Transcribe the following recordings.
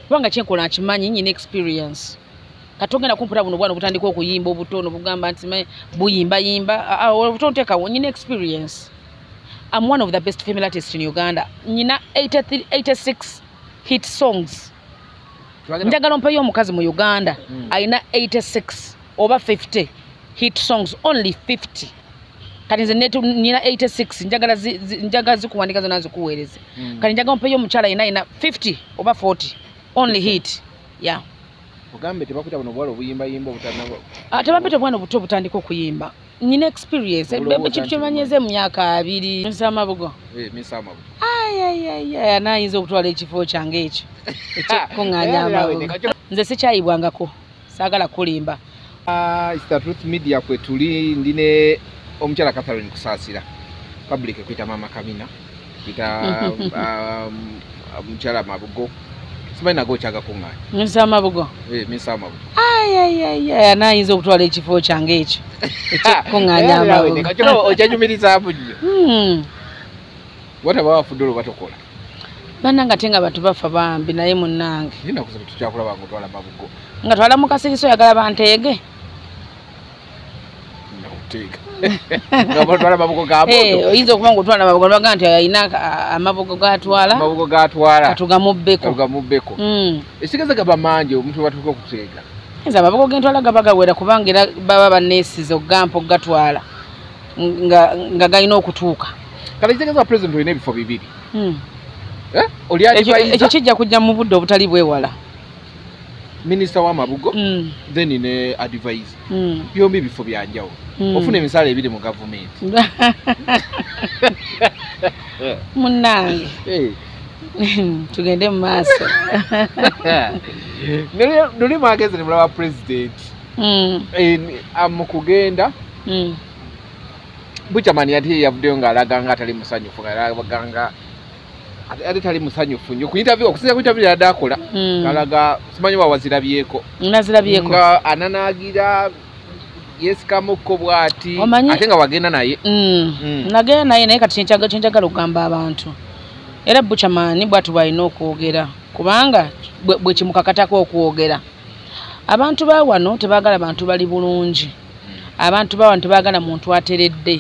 Kubanga kyenkola nkimanyi, nyina experience. Kati ogenda kumpita buno bwana obutandika okuyimba obutono bugamba nti buyimbayimba obutono, nyina experience. I'm one of the best female artists in Uganda. Nyina 83, 86 hit songs. Njagala ompeyo omukazi mu Uganda alina 86 oba 50 hit songs, only 50. Kati nze nina 86, njagala zikuwandika zonna zikuweereze. Kati njagala ompeyo omukyala alina 50 oba 40 only hit. Yeah. Ogambe tebakuta buno bwala obuyimbayimba obutanaba. Tebampita obwana obuto obutandika okuyimba. Nina experience. Ekintu kyemanyeze mu myaka 2. Miss Amabugo. Miss Amabugo. Ay, anayinza okutwala ekifo kyange ekyo. Ekyokuŋŋaanya amabugo. Nze sikyayibwangako. Saagala kulimba. It's the Truth Media kwe tuli, ndine omukyala Catherine Kusaasira. Public ekwita Mama Kamina. Kwita omukyala Mabugo. Simanyi nago kyagakuŋŋaanya. Miss Amabugo. Miss Amabugo. Ay, anayinza okutwala ekifo kyange ekyo. Ekyokuŋŋaanya amabugo. Okyanyumirizaamu nnyo. Wataba wafudde olwo batokola. Bannange ate nga bantu bafa bambi naye munnange. Nina kusaba tukyakulaba nga otwala mabugo. Nga twala mu kasiriso oyagala banteege. Nakuteega. Nga otwala mabugo ga moto. Oyinza okuba nga otwala mabugo baga nti alina amabugo g'atwala. Amabugo g'atwala. Katugamubbeko. Katugamubbeko. Ekitegeeza gaba mangi omuntu batuuka okuteega. Nze amabugo ge ntwala gaba gawera kubanga era baba banneesize okugampa okugatwala nga galina okutuuka. Kale ekitegeeza president olina ebifo bibiri. Oli advisor. Ekyo kijja kujja mu budde obutali bwewala. Minisita w'amabugo then ne advisor. Byombi bifo bya njawulo. Ofuna emisaala ebiri mu gavumenti. Munnange. Tugende mu maaso. Nuli mwagezi ne mulaba president. Mu kugenda. Buchaman yati yavuddeyo ng'alaga nga atali musanyufu, ng'alaga nga ate tali musanyufu nnyo. Ku interview, okusinziira ku interview yadde akola, ng'alaga simanyi wa wazirabyeko. Nazirabyeko. Nga ananaagira yesikamukko bw'ati, ate nga wagenda naye. Nagenda naye, naye kati kyenjagala okugamba abantu. Era Buchaman bw'ati bw'alina okwogera, kubanga bwe kimukakatako okwogera. Abantu ba wano tebaagala bantu bali bulungi. Abantu ba wano tebaagala muntu ateredde.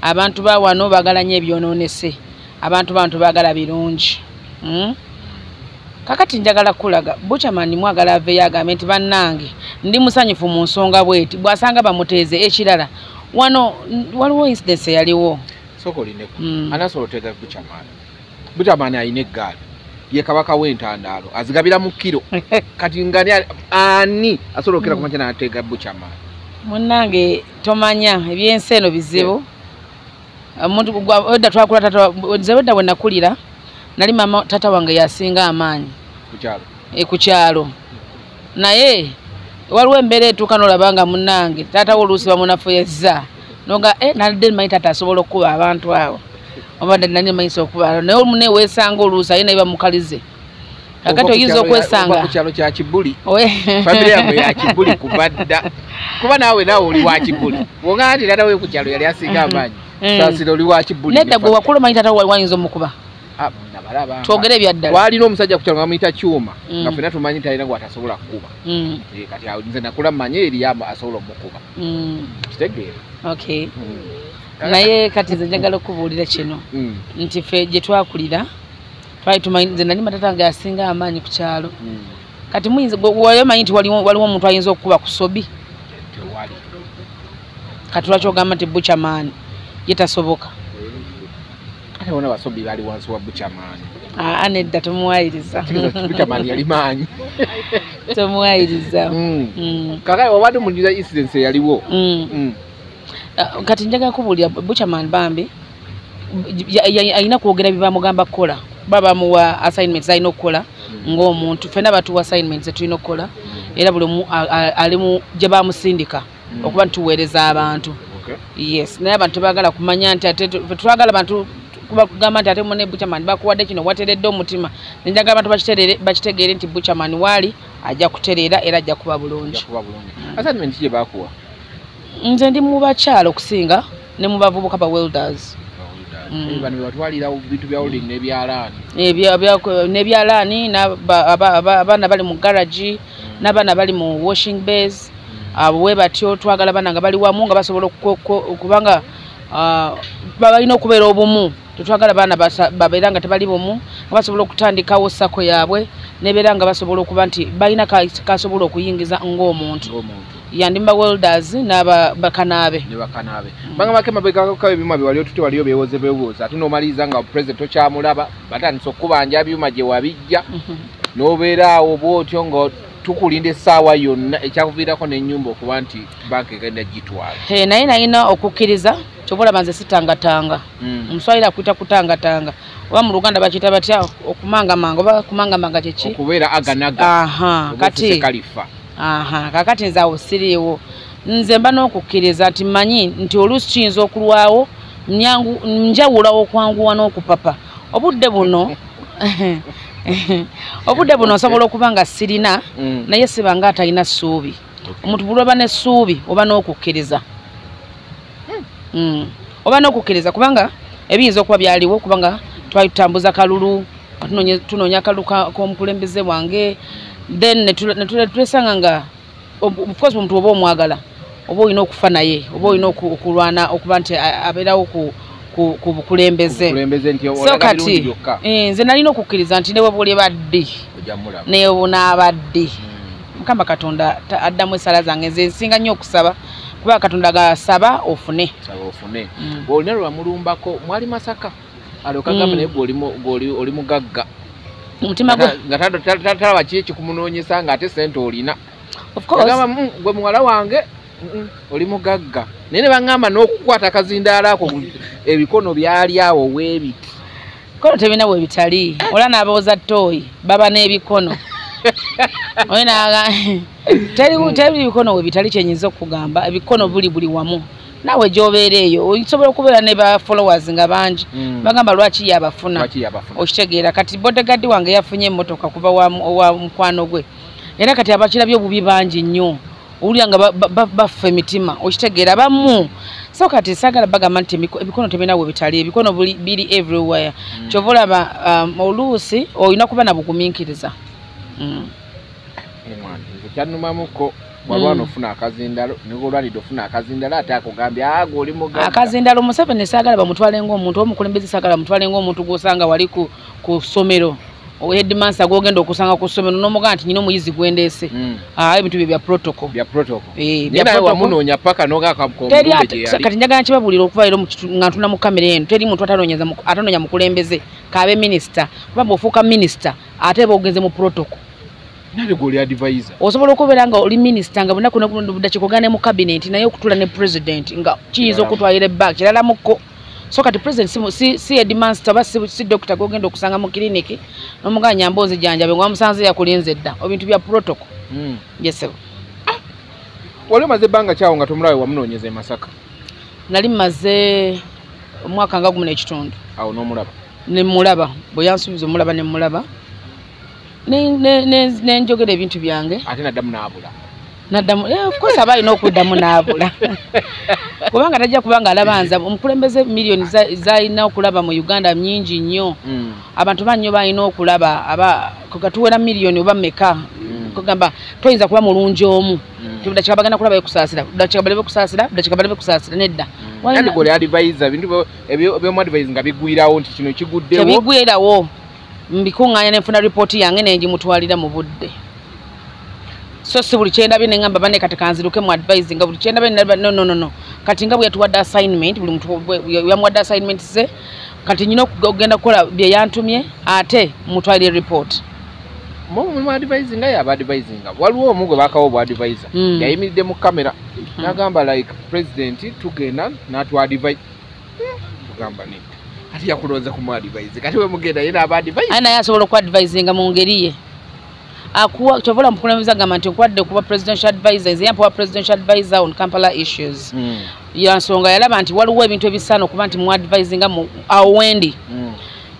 Abantu ba wano baagala nnyo ebyonoonese. Abantu ba wano tebaagala birungi. Kakati njagala kulaga Buchaman mwagala aveeyo agambe nti bannange ndi musanyufu mu nsonga bweti, bw'asanga bamuteeze ekirala. Wano waliwo incidence eyaliwo. Sooka olineko. Anasobola oteega Buchaman. Buchaman alina eggaali. Ye kabaka w'entandaalo azigabira mu kiro. Kati nga ani asobola okukera ku makya n'ateega Buchaman? Munnange tomanya ebyensi eno bizibu. Omuntu edda twakula tata, nze edda bwe nakulira nali mama tata wange yasinga amaanyi ku kyalo. Ku kyalo. Naye waliwo embeera etuuka n'olaba nga munnange taata wo oluusi bamunafuyezza. Noga nalidde mmanyi taata asobola okukuba abantu abo. Oba nali mmanyi okuba naye munne weesanga oluusi aye naye bamukalize. Kakati oyinza okwesanga ku kyalo kya Kibuli. Family yammwe ya Kibuli kuva dda. Kuba naawe oli wa Kibuli. Bw'oŋŋamba nti taata we ku kyalo yali asinga amaanyi. Saasira oli wa Kibuli. Nedda gwe wakula omanyi taata wo wayinza omukuba. Nabalaba. Twogere ebya ddala. Waalina omusajja ku kyalo nga bamuyita Kyuma. Nga ffenna tumanyi talina gw'atasobola kukuba. Kati awo nze nakula mmanyi eriyo asobola omukuba. Kitegeera. Okay. Naye kati nze njagala okubuulira kino. Nti ffe gye twakulira twali tumanyi nze nali tata wange asinga amaanyi ku kyalo. Kati muyinza wali omanyi nti waliwo omuntu ayinza okukuba ku Sobi? Tewali. Kati lwaki ogamba nti Buchaman ye tasoboka? Ate bona Basobi bali wansi wa Buchaman. Nedda tomuwayiriza. Buchaman yali maanyi. Tomuwayiriza. Kakati obadde omujuza incidence eyaliwo. Kati njagala kubuulira Buchaman bambi alina kwogera bye bamugamba kukola. Baba bamuwa assignments alina okukola ng'omuntu. Ffenna batuwa assignments zetulina okukola. Era buli omu ali mu gye bamusindika okuba nti tuweereza abantu. Yes, naye abantu tebaagala kumanya nti ate twagala abantu kugamba nti ate munne Buchaman bakuwadde kino wateredde omutima. Njagala abantu bakitegeere nti Buchaman waali ajja kutereera era ajja kuba bulungi. Assignment gye bakuwa? Nze ndi mu bakyala okusinga ne mu bavubuka ba welders. Bano bebatwalira bintu bya holding n'ebyalaani. N'ebyalaani, abaana bali mu garage, n'abaana bali mu washing base. Abo we batyo twagala abaana nga bali wamu, nga basobola okubanga balina okubeera obumu. Tetwagala abaana babeera nga tebali bumu, nga basobola okutandikawo SACCO yaabwe nebeera nga basobola okuba nti balina kasobola okuyingiza ng'omuntu. Yandimba welders n'aba bakanaabe. Ne bakanaabe. Banga bakema bekakawo ebyuma bye wali otutte, waliyo beewoze beewoza, ate n'omaliriza nga president tokyamulaba, batandise okukubanja ebyuma gye wabijja, n'obeera awo bw'otyo nga tukulinda essaawa yonna, ekyakuviirako n'ennyumba okuba nti banka egenda gitwala. Naye nalina okukkiriza, kyova olaba nze sitangatanga. Omuswayiri akuyita kutangatanga, oba mu Luganda bakiyita batya? Okumangamanga oba kumangamanga kyeki? Okubeera aganaga. Aha, kati kalifa. Aha, kakati nze awo siriiwo. Nze mba n'okukkiriza nti mmanyi nti oluusi kiyinza okulwawo, njawula okwanguwa n'okupapa. Obudde buno nsobola okuba nga sirina, naye siba nga atalina ssuubi. Omuntu buli oba n'essuubi oba n'okukkiriza, oba n'okukkiriza, kubanga ebiyinza okuba byaliwo, kubanga twali tutambuza kalulu, tunoonya akalulu k'omukulembeze wange, then ne twesanga nga of course omuntu oba omwagala, oba olina okufa naye, oba olina okulwana okuba nti abeerawo ku bukulembeze. Obukulembeze nti So olaga kati birungi byokka. Nze nalina okukkiriza nti ne bwe buliba ddi, ojja mulaba, ne bunaaba ddi, Mukama Katonda addamu essala zange. Nze nsinga nnyo okusaba, kuba Katonda gasaba ofune. Saba ofune. Olina lwe wamulumbako, mwali Masaka, alyoka agamba, naye gwe oli mugagga. Omutima gwe nga talaba ki ekikumunoonyesa ng'ate sente olina. Of course. Yagamba, gwe muwala wange, oli mugagga." Naye ne baŋŋamba n'okukwata akazindaalo ako, ebikono byali awo weebiti. Bikono tebina bwe bitali, ola n'abooza ttooyi baba n'ebikono. Oye teri bikono we bitali. Kyenyinza okugamba, ebikono buli wamu. Naawe gy'obeera eyo osobola okubeera ne ba followers nga bangi, bagamba lwaki yabafuna. Lwaki yabafuna? Okitegeera? Kati bodyguard wange yafunye emmotoka kuva wa mukwano gwe, era kati abakirabye obubi bangi nnyo, owulira nga bafa emitima. Okitegeera? Bamu. So kati saagala bagamba nti ebikono tebirina we bitali. Ebikono biri everywhere. Kyova olaba oluusi olina kuba na bugumiikiriza. Omwana nze kyannumamuko, walwana ofuna akazindalo, negolwanidde ofuna akazindalo, ate akugambye agwe oli mugagga. Akazindalo Museveni saagala bamutwale ng'omuntu omukulembeze, saagala bamutwale ng'omuntu gw'osanga wali ku ssomero, headmaster gw'ogenda okusanga ku ssomero n'omugamba nti nyina omuyizi gwendeese. Ebintu bye bya protocol. Bya protocol. Eh, naye bya nawe protocol. Wamunoonya paka Teri nogakakomulumbe gye yali. Kati njagala nkibabuulira okuva leero nga ntuna mu kamera eno, teri muntu atanoonya mukulembeze, kaabe minisita, kuba bw'ofuuka minisita ate ba ogenze mu protocol. Nale gwe oli advisor. Osobola okubeera nga oli minisita nga bunaku budakiika ogenda ne mu cabinet, naye okutula ne president nga kiyinza Kiralamu. okutwalira ebbanga kiralamuko. So kati president si headmaster oba si doctor gwogenda okusanga mu kiriniki n'omugamba nyamba onzijanjabe, nga wamusanze yakulinze dda. Ebintu bya protocol. Yesebo. Wali omaze ebbanga kyawo nga tomulawe, wamunoonyeza e Masaka? Nali mmaze omwaka nga 1.5. Awo n'omulaba? Nemulaba, bwe yansuubiza omulaba nemulaba, nenjogera ebintu byange. Ate naddamu n'abula? Naddamu, of course aba alina okuddamu n'abula, kubanga tajja kubanga alaba nza omukulembeze. Miliyoni zalina okulaba mu Uganda nyingi nnyo. Abantu bannyo balina okulaba, aba katuwera miliyoni oba meka. Kugamba toyinza kuba mulungi omu, dakika bagenda kulaba ekusaasira, dakika balebe kusaasira, dakika balebe kusaasira, nedda. Kandi gwe oli advisor, ebintu byomu advise nga bigwirawo nti kino kiguddewo? Tebigwirawo, mbikuŋŋaanya nenfuna ripooti yange nengimutwalira mu budde. So si buli kyendabye neŋŋamba bane kati kanziruke mu advise, nga buli kyendabye no, no, no, no. Kati nga bwe yatuwadde assignment, buli muntu yamuwadde assignment ze, kati nyina okugenda kukola bye yantumye ate mutwalire report. Mu advising nga yaba advising, waliwo omu gwe bakawo obwa advisor, yayimiridde mu kamera n'agamba like president tugenda n'atu advise, tugamba nedda, ate yakulonze ku mu advise, kati we mugenda ye n'aba advise. Aye naye asobola okuadvisinga mu ngeri ye akuwa. Kyova olaba mukulembeze agamba nti nkwadde kuba presidential advisor, nze yampa wa presidential advisor on Kampala issues. Yansonga yalaba nti waliwo ebintu ebisaana okuba nti mu advisinga awo wendi.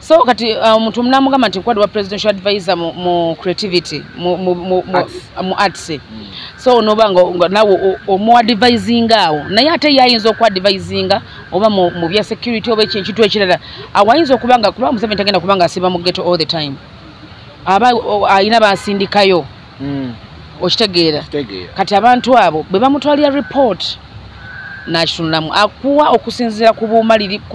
So So kati omuntu namugamba nti nkwadi wa presidential advisor mu creativity, mu arts. So noba nga nawe omu advising awo, naye ate yayinza okuadvisinga oba mu bya security oba ekintu ekirala. Awayinza okubanga kuba Museveni tagenda kubanga asiba mu ghetto all the time, aba ayina basindikayo. Okitegeera? Kati abantu abo bwe bamutwalira report nakitunulamu, akuwa okusinziira ku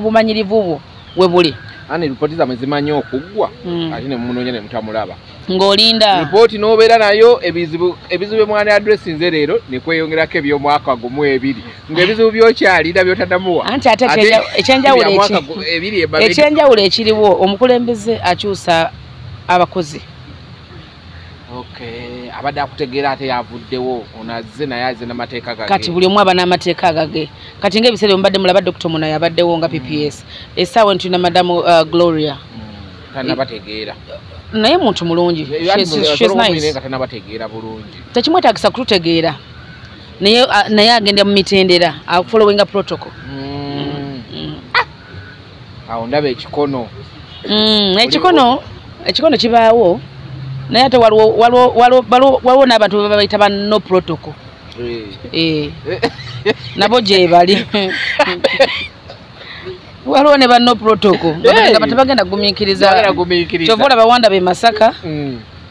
bumanyirivu bwo we buli. Ani ripoti zammwe zimanyi okuggwa, ate ne mumunoonya ne mutamulaba. Ng'olinda ripooti n'obeera nayo, ebizibu bye mwana addressinze leero ne kweyongerako eby'omwaka gumu ebiri, ng'ebizibu by'okyalina by'otaddamuwa. Anti ate ekyenjawulo ekiriwo, omukulembeze akyusa abakozi. Okay, abadde akutegeera ate yavuddewo, ono azze naye azze n'amateeka gage. Kati buli omu aba n'amateeka gage. Kati ng'ebiseera bye mubadde mulaba Dr. Munayo abaddewo nga PPS, essaawa eno tulina Madamu Gloria. Tannabategeera. Naye muntu mulungi. She's nice. Tannabategeera bulungi. Tekimwetaagisa kututegeera. Naye agenda mu mitendera, following a protocol. Awo ndaba ekikono. Ekikono kibaawo. Naye ate waliwo n'abantu babayita ba no protocol. Nabo gye bali. Waliwo ne ba no protocol. Nga tebagenda kugumiikiriza. Kyova olaba Wanda be Masaka.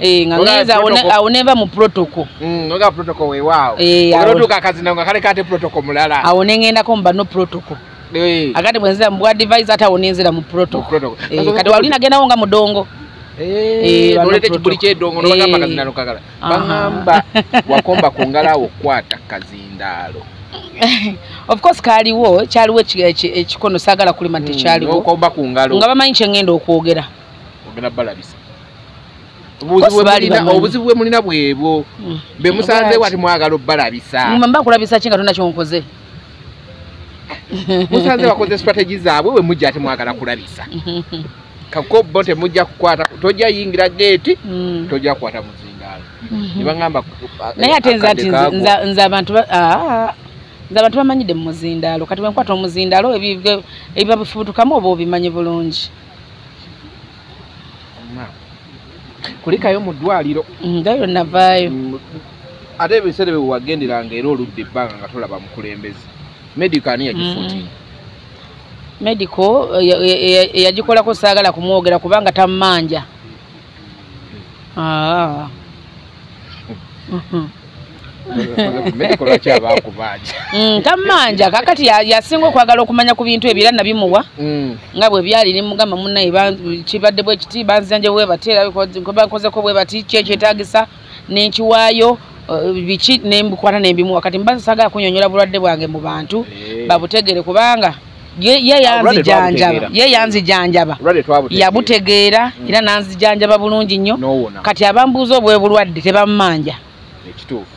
Nga ngenza awo neva mu protocol. Nga protocol weewaawo. Olwotuuka akazina nga kaleka ate protocol mulala. Awo ne ngendako mu ba no protocol. Akati bwe nzira mu bwa advisor ate awo ne nzira mu protocol. Kati wali nagendawo nga mudongo. Noleta ekibuli ky'eddongo n'obagamba kazindaalo kagala. Baŋŋamba wakomba ku ngalo awo okukwata kazindaalo. Of course kaaliwo, kyaliwo ekikono, saagala kulima nti kyaliwo. N'okomba ku ngalo. Nga bamanyi kye ŋŋenda okwogera. Ogenda balabisa. Obuzibu bwe mulina bwebwo. Be musanzeewo ate mwagala obbalabisa. Mba kulabisa ki nga tonna ky'onkoze? Musanze bakoze strategy zaabwe bwe mujja ate mwagala kulabisa. Kako bo temujja kukwata, tojja yingira geeti, tojja kukwata muzindaalo. Ne baŋŋamba naye ate nze abantu bamanyidde mu muzindaalo. Kati bwe nkwata omuzindaalo ebiba bifubutukamu oba obimanyi bulungi. Kulikayo mu ddwaliro. Ddwaliro navaayo. Ate ebiseera bwe wagenderanga era oludda ebbanga nga tolaba mukulembeze. Medical ani yagifuutinga? Medical yagikolako saagala kumwogera kubanga tammanja. Medical lwaki aba akubanja? Tammanja kakati yasinga okwagala okumanya ku bintu ebyo era nabimuwa. Nga bwe byali ne mugamba munnaye kibadde bwe kiti, banzijanje bwe bati, era bankozeko bwe bati, ki ekyetaagisa ne nkiwaayo biki ne mbikwata ne mbimuwa. Kati mba saagala kunnyonnyola bulwadde bwange mu bantu babutegere kubanga ye yanzijanjaba yabutegeera era nanzijanjaba bulungi nnyo. Kati abambuuza obwe bulwadde tebammanja. Ekituufu.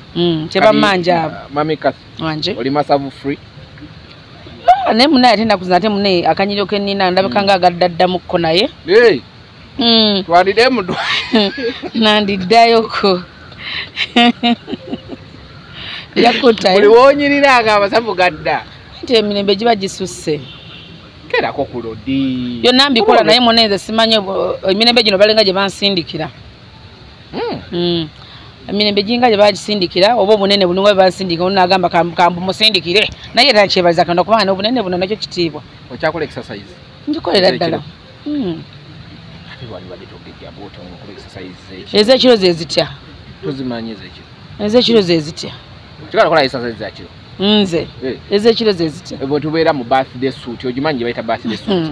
Tebammanja abo. Mami Kathy, wanje oli masavu free? Naye munnaye ate ennaku zino ate munnaye akanyiriro ke nnina ndabika nga agaddaddamuko naye. Twandidde mu Nandiddayoko. Yakutayo. Buli w'onyirira nga amasavu gadda. Nti emirembe giba gisusse. Kerako ku lodi. Byonna mbikola naye munne nze simanyi emirembe gino balinga gye bansindikira. Emirembe ginga gye bagisindikira oba obunene buno nga bansindika ono n'agamba kambumusindikire. Naye era nkyebaliza Katonda kubanga n'obunene buno nakyo kitiibwa. Okyakola exercise? Ngikolera ddala. Ate wandibadde togejja bw'otyo ng'okola exercise ez'ekiro. Ez'ekiro ze zitya? Tozimanyi ez'ekiro? Ez'ekiro ze zitya? Kigala kola exercise za kiro? Nze. Ez'ekiro ze zitya? Bwe tubeera mu birthday suit, ogimanyi gye bayita birthday suit?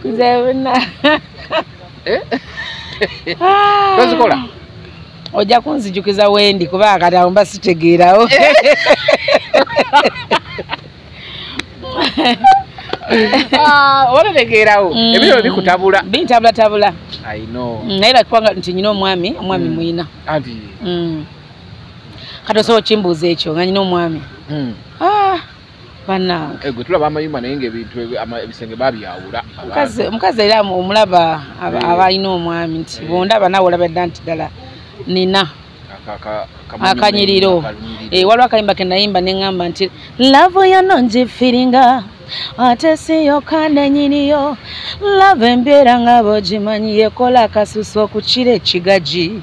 Nze na. Tozikola? Ojja kunzijukiza wendi kubanga kati awo mba sitegeerawo. Otegeerawo. Ebiro bikutabula. Bintabulatabula. I know. Naye lwakubanga nti nnyina omwami, omwami muyina. Anti. Kati osobola okimbuuza ekyo nga nnyina omwami. Bannange. Gwe tulaba amayumba naye ng'ebintu ebisenge babyawula. Omukazi era omulaba aba alina omwami nti bw'ondaba naawe olaba dda nti ddala nina. Akanyiriro. Waliwo akayimba ke nayimba ne ŋŋamba nti love yono ngifiringa ate siyo nyiniyo love embeera nga bw'ogimanyi yekola akasusu okukira ekigaji.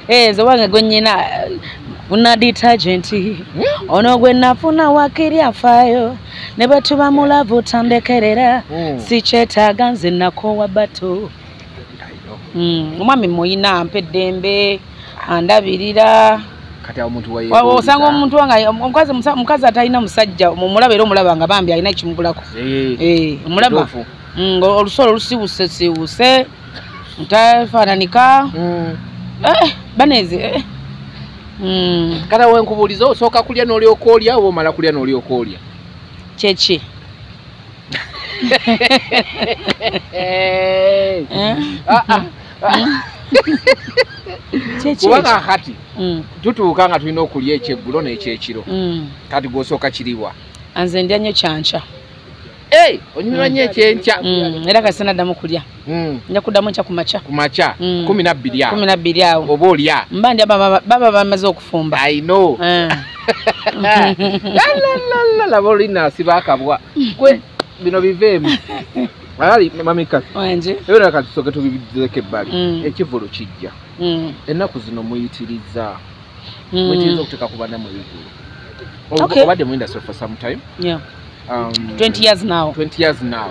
Nze wange gwe nnyina funa detergent ono gwe nafuna wakiri afaayo ne bwe tuba mu love tandekerera sikyetaaga nze nakoowa bato. Omwami muyina ampa eddembe andabirira. Kati awo omuntu osanga omuntu wange omukazi atalina musajja mumulaba era omulaba nga bambi alina ekimubulako. Omulaba olusolo olusiwuse siwuse ntafaananika baneze. Kati awo nkubuuliza osooka kulya n'olyoka olya oba omala kulya n'olyoka olya? Kyeki? Kubanga kati tutuuka nga tulina okulya ekyeggulo n'ekyekiro. Kati gw'osooka kiriwa? Nze ndya nnyo kyankya. Onyumirwa nnyo ekyenkya. Era kasi naddamu kulya. Nja kuddamu nkya ku makya. Ku makya 12 awo. 12 awo. Oba olya? Mba ndya baba bamaze okufumba. I know. Laba olina asiba akabwa. Gwe bino biveemu. Ali mami Kathy. Wanje. Ebyo kati tusooke tubizzeko ebbali. Ekivvulu kijja. Ennaku zino muyitiriza. Muyitiriza okuteeka ku bannammwe ebivvulu. Obadde mu industry for some time. Yeah. 20 years now. 20 years now.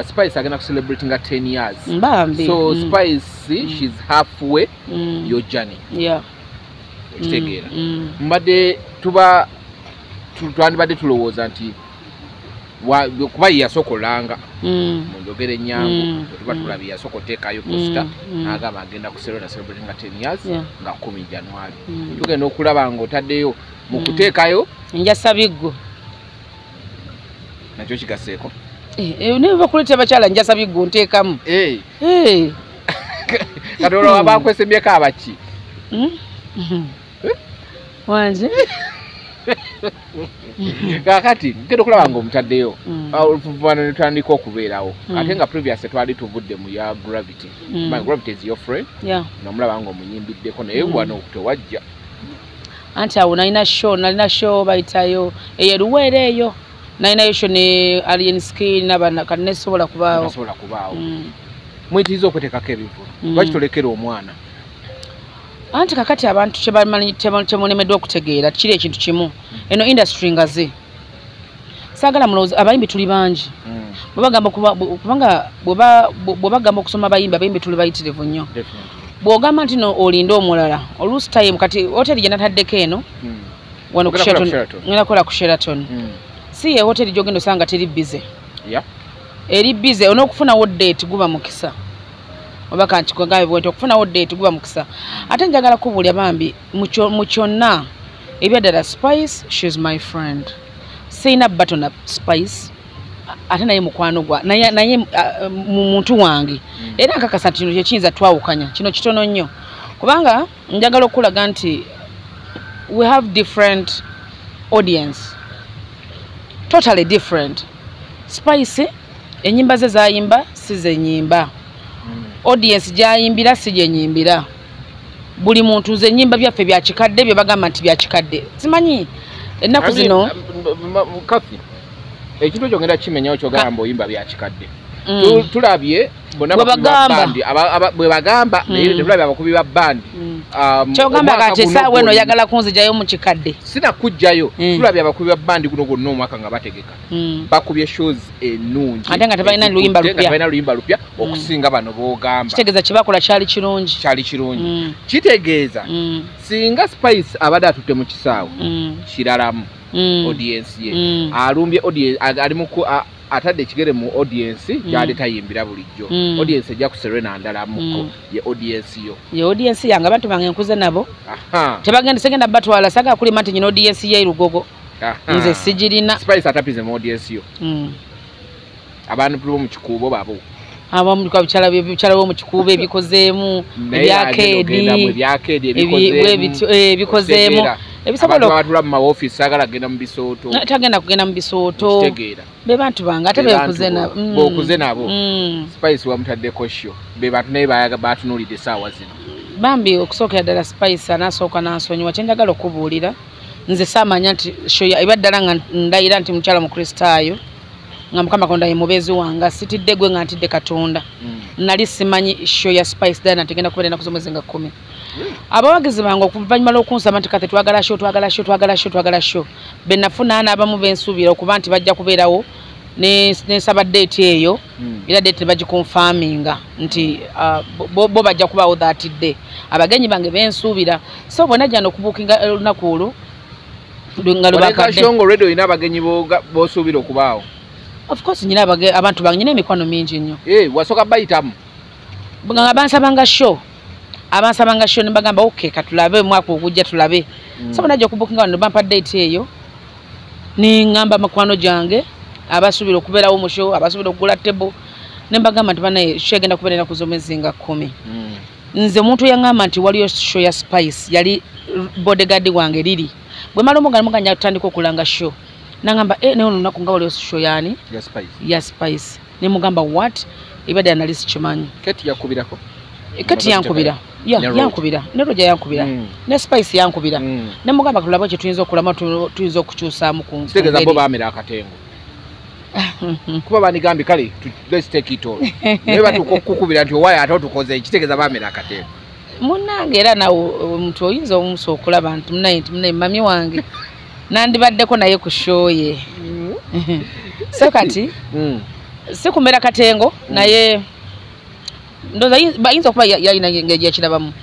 Spice agenda ku celebrating 10 years. Mbambi. So Spice, she's halfway your journey. Yeah. Okitegeera. Mbadde tuba twandibadde tulowooza nti kuba ye yasooka olanga mu njogera ennyangu tuba tulabye yasooka oteekayo poster n'agamba agenda ku Serena celebrating 10 years nga 10 January. Tugenda okulaba ng'otaddeyo mu kuteekayo njasa biggo. Nakyo kigaseeko. Naye bakuleetera bakyala njasa biggo nteekamu. Kati olwo bakwesembyeko abaki? Wanje. Kakati ngenda okulaba ng'omutaddeyo oluvuvano ne tutandika okubeerawo ate nga previous twali tuvudde mu ya Gravity. My Gravity is your friend. Nomulaba ng'omuyimbiddeko naye wano tewajja. Anti awo nalina show bayitayo eyo Luweero eyo nalinayo show ne Alien Skin n'abaana kati nesobola kubaawo. Nesobola kubaawo. Muyitiriza okweteekako ebivvulu. Lwaki tolekera omwana? Anti kakati abantu kyebamanyi kyemulemeddwa okutegeera kiri ekintu kimu. Eno industry ngazi. Saagala mulowooza abayimbi tuli bangi. Kubanga bwebagamba okusoma abayimbi tuli bayitirivu nnyo. Bw'ogamba nti no olinde omulala oluusi time kati hoteri gye nataddeko eno wano ku Sheraton ngenda kukola ku Sheraton. Si ye hoteri gy'ogenda osanga teri busy. Eri busy onookufunawo date guba mukisa. Oba kanti kugambe bwenti okufunawo date guba mukisa. Ate njagala kubuulya bambi mu kyonna ebyaddala Spice, she's my friend. Sirina battle na Spice ate naye mukwano gwa naye muntu wange. Era nkakasa nti kino kyekiyinza twawukanya kino kitono nnyo kubanga njagala okulaga nti we have different audience, totally different. Spice ennyimba ze zayimba si ze nnyimba, audience gyayimbira si gye nyimbira. Buli muntu ze ennyimba byaffe bya kikadde bye bagamba nti bya kikadde. Simanyi ennaku zino Kathy ekintu ekyo ngenda kimenyawo kyogamba oyimba bya kikadde. Tulabye bonna bwe bagamba naye tetulabye abakubi ba bandi. Kyogamba kati essaawa eno oyagala kunzigyayo mu kikadde. Sinakuggyayo. Tulabye abakubi ba bandi guno gwonna omwaka nga bategeka. Bakubye shows ennungi. Ate nga tebalina luyimba lupya. Okusinga bano b'ogamba. Kitegeeza kye bakola kyali kirungi. Kyali kirungi. Kitegeeza singa Spice abadde atutte mu kisaawe kiralamu audience ye. Alumbye audience ali mu atadde ekigere mu audience gyali tayimbira bulijjo. Audience ejja ku Serena ndalamuko ye audience yo. Ye audience yange abantu bange nkuze nabo. Tebagenda segenda batwala saga kulima nti nyina audience ye Lugogo. Nze sijirina. Spice atapize mu audience yo. Abantu bo mu kikuubo babo. Abamu kwa bikyala bo mu kikuubo ebikozeemu ebyakeedi ebikozeemu ebisobola abatula mu maoffice agala genda mu bisooto. Tagenda kugenda mu bisooto. Be bantu bange ate bekuze nabo. Bokuze nabo. Spice wamutaddeko show. Be bantu naye batunuulidde essaawa zino. Bambi okusookera ddala Spice anasooka n'ansonyiwa. Kyenjagala okubuulira, nze saamanya nti show eba ddala nga ndayira nti mukyala Mukristaayo, nga Mukama Katonda ye mubeezi wange, sitidde gwe nga ntidde Katonda. Nali simanyi show ya Spice Diana nti egenda kubeera ennaku z'omwezi nga 10. Abawagizi bange okuvannyuma lw'okunsaba nti kate twagala show, twagala show, twagala show, twagala show, be nafuna n'abamu bensuubira okuba nti bajja kubeerawo, nensaba date eyo. Era date bagiconfirminga nti bo bajja kubaawo that day, abagenyi bange bensuubira. So bwe najja n'okubookinga olunaku olwo nga lubakadde. Show nga already olina abagenyi b'osuubira okubaawo? Of course, nyina abantu bange, nyina emikwano mingi nnyo. Wasooka bayitamu? Nga bansabanga show, abansabanga show, ne mbagamba okay, katulabe omwaka ogujja tulabe. So bwe najja okubookinga wano, bampa date eyo, neŋŋamba mikwano gyange abasuubira okubeerawo mu show, abasuubira okugula table, ne mbagamba nti banaye, show egenda kubeera ennaku z'omwezi nga 10. Nze omuntu yaŋŋamba nti waliyo show ya Spice yali bodyguard wange liri. Bwe mala omuganda muganya tutandika okulanga show, naŋŋamba naye olunaku nga waliyo show yaani? Ya Spice. Ya Spice. Ne mugamba what, ebadde nali sikimanyi. Keti yakubirako? Kati yankubira. Ne Roger. Yankubira, ne Roger yankubira, ne Spice yankubira. Ne mugamba tulabe kye tuyinza okulamu, tuyinza okukyusaamu ku Kitegeeza bo ngeri. baamera akatengo, kuba bandigambye kale let's take it all, naye batuuka okukukubira nti owaayo ate otukoze, kitegeeza baamera akatengo. Munnange, era nawe omuntu oyinza omusa okulaba nti munaye, nti munaye mami wange nandibaddeko naye ku show ye. So kati si kumera katengo, naye ndowooza bayinza okuba yalina engeri gyekirabamu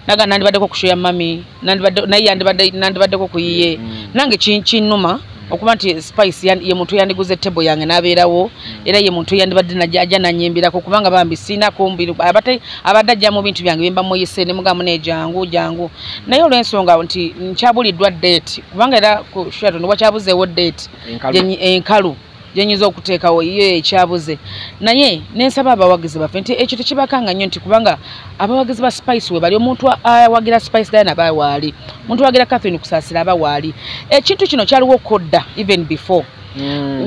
naga nandibaddeko ku show ya mami, naye nandibaddeko ku yiye. Nange kinnuma okuba nti Spice ye muntu yandiguze table yange n'abeerawo, era ye muntu yandibadde ajja nanyimbirako, kubanga bambi siinako mubiri abadde ajja mu bintu byange bimba muyise ne mugamba ne jangu jangu, naye olw'ensonga nti nkyabuliddwa date, kubanga era ku Sheraton wakyabuzeewo date Enkalu. Enkalu gyenyinza okuteekawo yo ekyabuze. Naye nensaba abawagizi baffe nti ekyo tekibakanga nnyo, nti kubanga abawagizi ba Spice we bali, omuntu awagira Spice Diana aba waali, omuntu awagira Catherine Kusaasira aba waali. Ekintu kino kyaliwo kodda even before.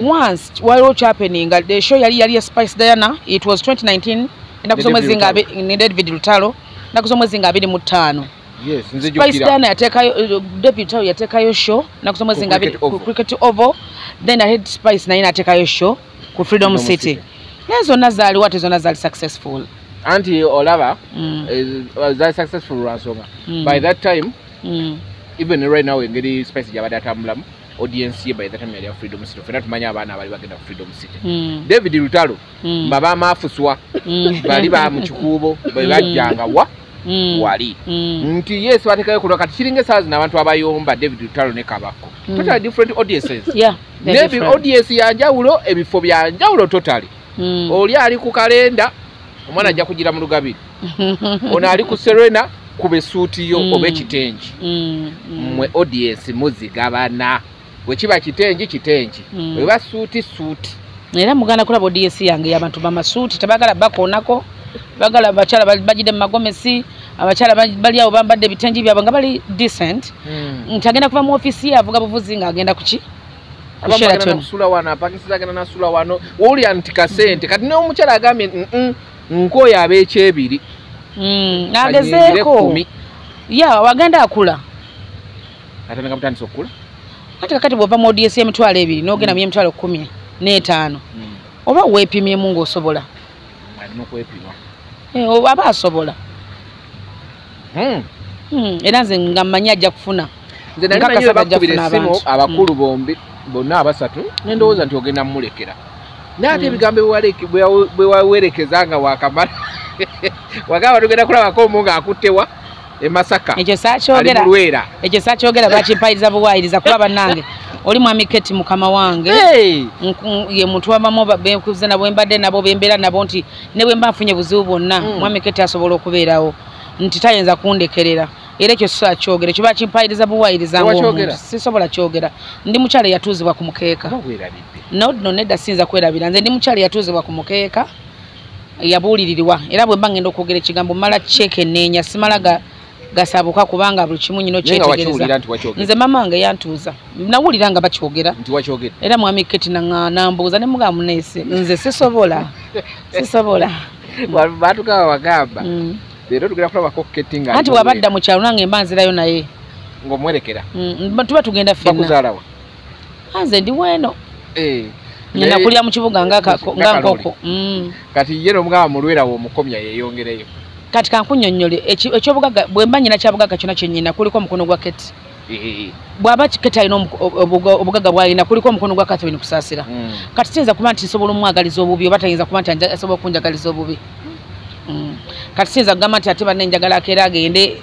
Once waliwo kyahappeninga, the show yali ya Spice Diana, it was 2019, ennaku Ne z'omwezi David nga ne David Lutalo, ennaku z'omwezi nga 25. Yes, Spice nzijukira. Diana yateekayo, David Lutalo yateekayo show ennaku z'omwezi Ku nga abiri Cricket Oval. Ku Cricket Oval. Then I had Spice naye n'ateekayo show ku Freedom Freedom City. City. Naye zonna zaaliwo, ate zonna zaali successful. Anti olaba zaali successful lwa nsonga by that time, even right now, engeri Spice gyabadde atambulamu, audience ye by that time yali ya Freedom City. Ffenna tumanyi abaana abali bagenda ku Freedom City. David Lutalo bamafuswa bali ba mu kikuubo bwe bajjanga wa wali nti yes, batekayo kulwa. Kati kiringa essaawa zino abantu abayomba David Lutalo ne Kabako, totally different audiences. Yeah, they're Nebi different. audience yanjawulo, ebifo byanjawulo totally. Oli ali ku kalenda, omwana ajja kugira mu lugabiri, ono ali ku Serena, kuba essuuti yo oba ekitengi. Mmwe audience muzigabana, bwe kiba kitengi kitengi, bwe suuti suuti. Era muganda kulaba audience yange y'abantu bamasuuti, tebagala bakoonako, bagala abakyala bagidde mu magomesi, abakyala bali awo bambadde ebitengi byabwe nga bali decent, nti agenda kuva mu ofiisi ye avuga buvuzi ng'agenda kuki? Ku Abamu bagenda Sheraton. Nakusula wano, apakisiza agenda nasula wano, wowulira nti kasente kati n'omukyala agambye nkooyo ab'ekyebiri Agezeeko kumi. Ya wagenda akula. Atandika butandisa okukula. Kati kakati bw'ova mu audience y'emitwalo 2 n'ogenda mu y'emitwalo 15 oba weepimyemu ng'osobola. Alina okwepima. Aba asobola. Era nze nga mmanyi ajja kufuna. Nze nali Nkakasa manyi bajja bakubira kufuna essimu abantu. abakulu bombi bonna abasatu, nendowooza nti ogenda mumulekera, naye ate ebigambo bwe wawerekeza nga wakamala wagamba tugenda kulabako omu ng'akuttewa e Masaka Ekyo ali saakyogera. mu Lwera. Ekyo saakyogera, bakimpayiriza buwaayiriza, kuba bannange oli mwami Keti mukama wange. Hey! Ye muntu wabamu benkuze nabo, mbadde nabo, bembeera nabo, nti ne bwe mba nfunye buzibu bwonna, mwami Keti asobola okubeerawo, nti tayinza kundekerera. Era ekyo sisobola kyogera, ekyo bakimpayiriza buwaayiriza Tewakyogera? ng'omuntu. Sisobola kyogera, ndi mukyala eyatuuzibwa ku mukeeka. Oba weerabidde? No, no, nedda, siyinza kwerabira. Nze ndi mukyala eyatuuzibwa ku mukeeka, yabuulirirwa, era bwe mba ngenda okwogera ekigambo mala kyekenneenya, simala gasabuka, kubanga buli kimu nyina Naye nga wakiwulira okyetegereza. nti wakyogera? Nze mama wange yantuuza, nawulira nga bakyogera. Nti wakyogera? Era mwami Keti nambuuza ne mugamba munese nze sisobola, sisobola. Batugaba wagamba Leero tugenda kulabako Keti nga anti bw'abadda mu kyalo nange mba nzirayo naye ng'omwerekera. Tuba tugenda ffenna. Bakuzaalawa? Nze ndi weno. Ngenda kulya mu kibuga nga nkoko. Kati ye n'omugamba mulwera w'omukomya yeeyongereyo. Kati kankunnyonnyole ekyobugagga bwe mba nnyina kyabugagga kyonna kye nnyina kuliko omukono gwa Keti. Bw'aba Keti alina obugagga bw'alina kuliko omukono gwa Catherine Kusaasira. Kati siyinza kuba nti nsobola omwagaliza obubi oba tayinza kuba nti asobola okunjagaliza obubi. Kati siyinza kugamba nti ate banne njagala akeera agende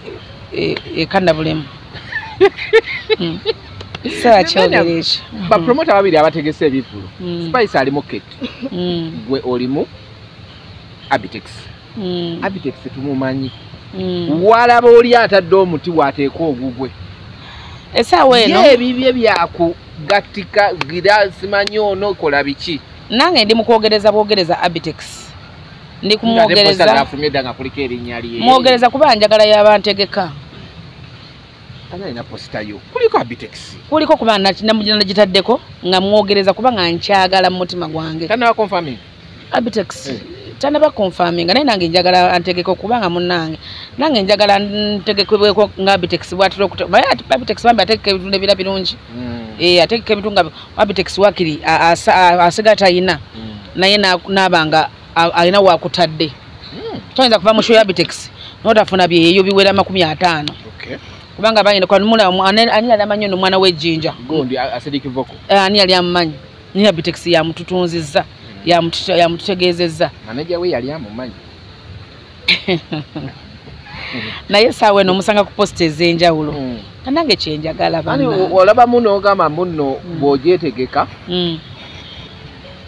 e Kannabulemu. Saakyogera ekyo. Bapromota babiri abategese ebivvulu. Spice alimu Keti. Gwe olimu Abitex. Abitex tumumanyi. Walaba oli atadde omuti wateeka ogugwe. Essaawa eno ye ebibye byakugattika gira simanyi ono kola biki. Nange ndi mu kwogereza bwogereza Abitex. Ndi kumwogereza. Afumye dda nga kuliko erinnya lye. Mwogereza kuba njagala y'abantegeka. Ana alina posita yo. Kuliko Abitex. Kuliko kuba nagitaddeko nga mwogereza kuba nga nkyagala mu mutima gwange. Tanaba confirming. Abitex. Tanaba confirming naye nange njagala antegeko kubanga munnange. Nange njagala ntegekebweko nga Abitex bw'atera okuta. Naye Abitex bambi ategeka ebintu ebira birungi. Ategeka ebintu nga Abitex wakiri asigala talina. Naye n'abanga alina wakutadde. Toyinza kuva mu show ya Abitex n'otafuna byeyo biwera 50. Okay. Kubanga bayina kwa mula ani yali amanyi ono omwana w'ejjinja. Gundi Acidic Vocal. Ani yali amumanyi. Ni Abitex yamututunzizza. Yamututegeezezza. Manager we yali amumanyi. Naye essaawa eno omusanga ku post ez'enjawulo. Nange kye njagala bannange. Olaba muno ogamba muno bw'ogyetegeka.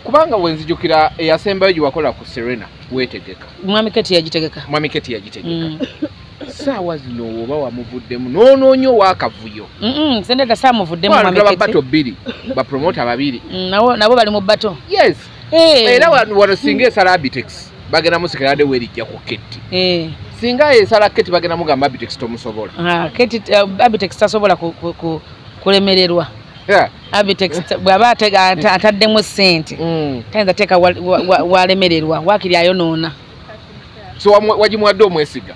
Kubanga wenzijukira eyasembayo gye wakola ku Serena weetegeka. Mwami Keti yagitegeka. Mwami Keti yagitegeka. Saawa zino oba wamuvuddemu n'onoonya ow'akavuyo. Sendeta saamuvuddemu Mwami Keti. Bato bbiri, bapromota babiri. Nabo bali mu bato. Yes. Era wano singa esala Abitex bagenda musikira werijja ku Keti. Singa esala Keti bagenda mugamba Abitex tomusobola. Keti Abitex tasobola kulemererwa. Abitex bw'aba ataddemu ssente tayinza teeka walemererwa waakiri ayonoona. So wagimuwadde omwesiga?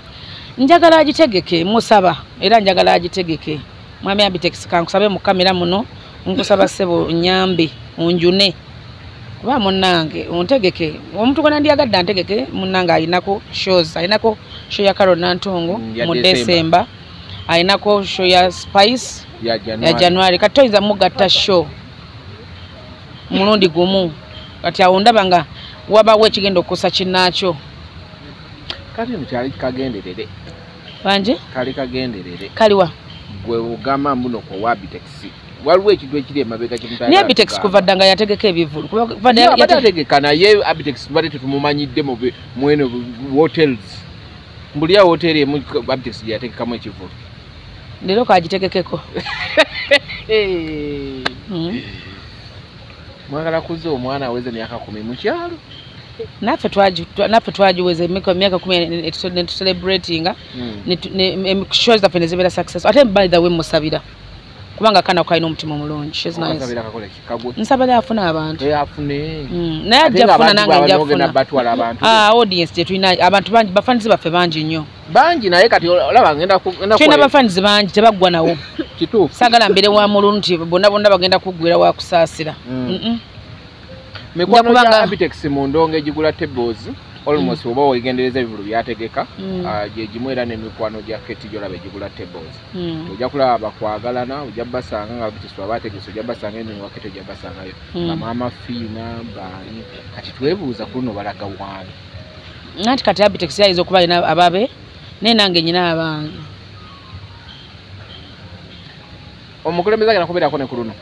Njagala agitegeke musaba era njagala agitegeke. Mwami Abitex kankusabe mu kamera muno nkusaba ssebo nnyambe onjune. Kuba munnange ontegeke omuntu gwe nandyagadde antegeke munnange alinako shows, alinako show ya Carol Nantongo mu December, alinako show ya Spice ya January. Kati toyinza mugatta show mulundi gumu. Kati awo ndaba nga wabawo ekigenda okukosa kinnaakyo. Kati eno kyali kagenderere. Banje? Kali kagenderere. Kaliwa? Gwe ogamba muno kwa Abitex. Waliwo ekintu ekiri emabega kye Naye Abitex kuva dda nga yategeka ebivvulu. Abadde ategeka naye Abitex tubadde tetumumanyidde mu eno hotels. Mbuli hoteri emu Abitex gye yategekamu ekivvulu. Leero kagitegekeko. Mwagala kuzza omwana aweze emyaka 10 mu kyalo. Naffe twagiweza emyaka 10 ne tucelebratinga shows zaffe ne zibeera success. Ate by the way musabira. Kubanga kana kalina omutima omulungi. She's nice. Nsabira afuna abantu. Naye ajja kufuna nange nja kufuna. Audience gye tulina abantu bangi, bafanizi baffe bangi nnyo. Bangi naye kati olaba ngenda tulina bafanizi bangi tebaggwa nawo. Kituufu. Saagala mbeere wa mululu nti bonna bonna bagenda kuggwera wa Kusaasira. Mikwano gya Abitex mu ndongo egigula tables almost oba weegendereza ebivvulu byategeka gye gimu era n'emikwano gya Keti gy'olaba egigula tables. Ojja kulaba bakwagalana, ojja basanga nga Abitex bw'aba ategese, ojja basanga eno wa Keti ojja basangayo. Bamaama Fiina baani. Kati twebuuza ku luno balaga waani. Anti kati Abitex yayinza okuba alina ababe naye nange nnyina abange. Omukulembeze agenda kubeerako ne ku luno.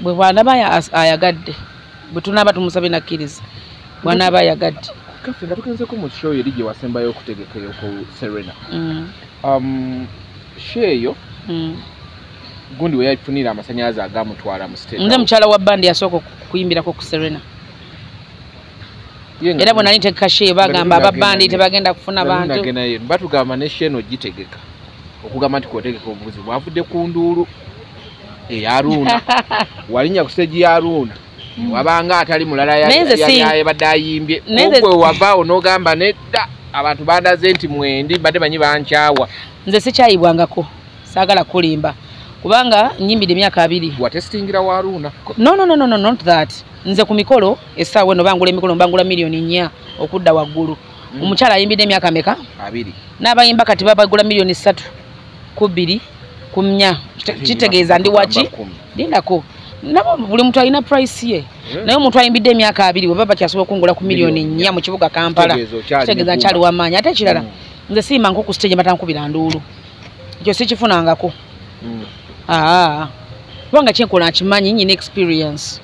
Bwe bw'anaaba ayagadde. Bwe tunaaba tumusabye nakkiriza. Bw'anaaba ayagadde. Kaffe nga tugenzeko mu show eri gye wasembayo okutegeka eyo ku Serena. Show eyo gundi we yafunira amasannyalaze agamutwala mu state. Nze mukyala wa bandi yasooka okuyimbirako ku Serena. Era bwe nali ntegeka show bagamba aba bandi tebagenda kufuna bantu. Batugamba ne show eno gitegeka. Okugamba nti kwotegeka obubuzi bwavudde ku nduulu eya Aruna. Walinnya ku stage ya Aruna. Wabanga atali mulala yabadde ayimbye. Ogwe wavaawo n'ogamba nedda. Abantu bandaze nti mwendi badde manyi bankyawa. Nze sikyayibwangako, saagala kulimba kubanga nyimbidde emyaka 2. Watestingira wa Haruna? No, no, no, no, no, not that. Nze ku mikolo essaawa eno bangula emikolo, mbangula miliyoni 4 okudda waggulu. Omukyala ayimbidde emyaka meka? 2. N'abayimba kati babagula miliyoni 3 ku 2 ku 4. Kitegeeza ndi waki? Lindako. Nabo buli muntu alina price ye. Naye omuntu ayimbidde emyaka 2 bwe baba kyasobola okungula ku miliyoni 4 mu kibuga Kampala. Kitegeeza nkyali w'amaanyi. Ate ekirala, nze siima nko ku stage batankubira nduulu. Ekyo sikifunangako. Kubanga kyenkola nkimanyi, nnyina experience.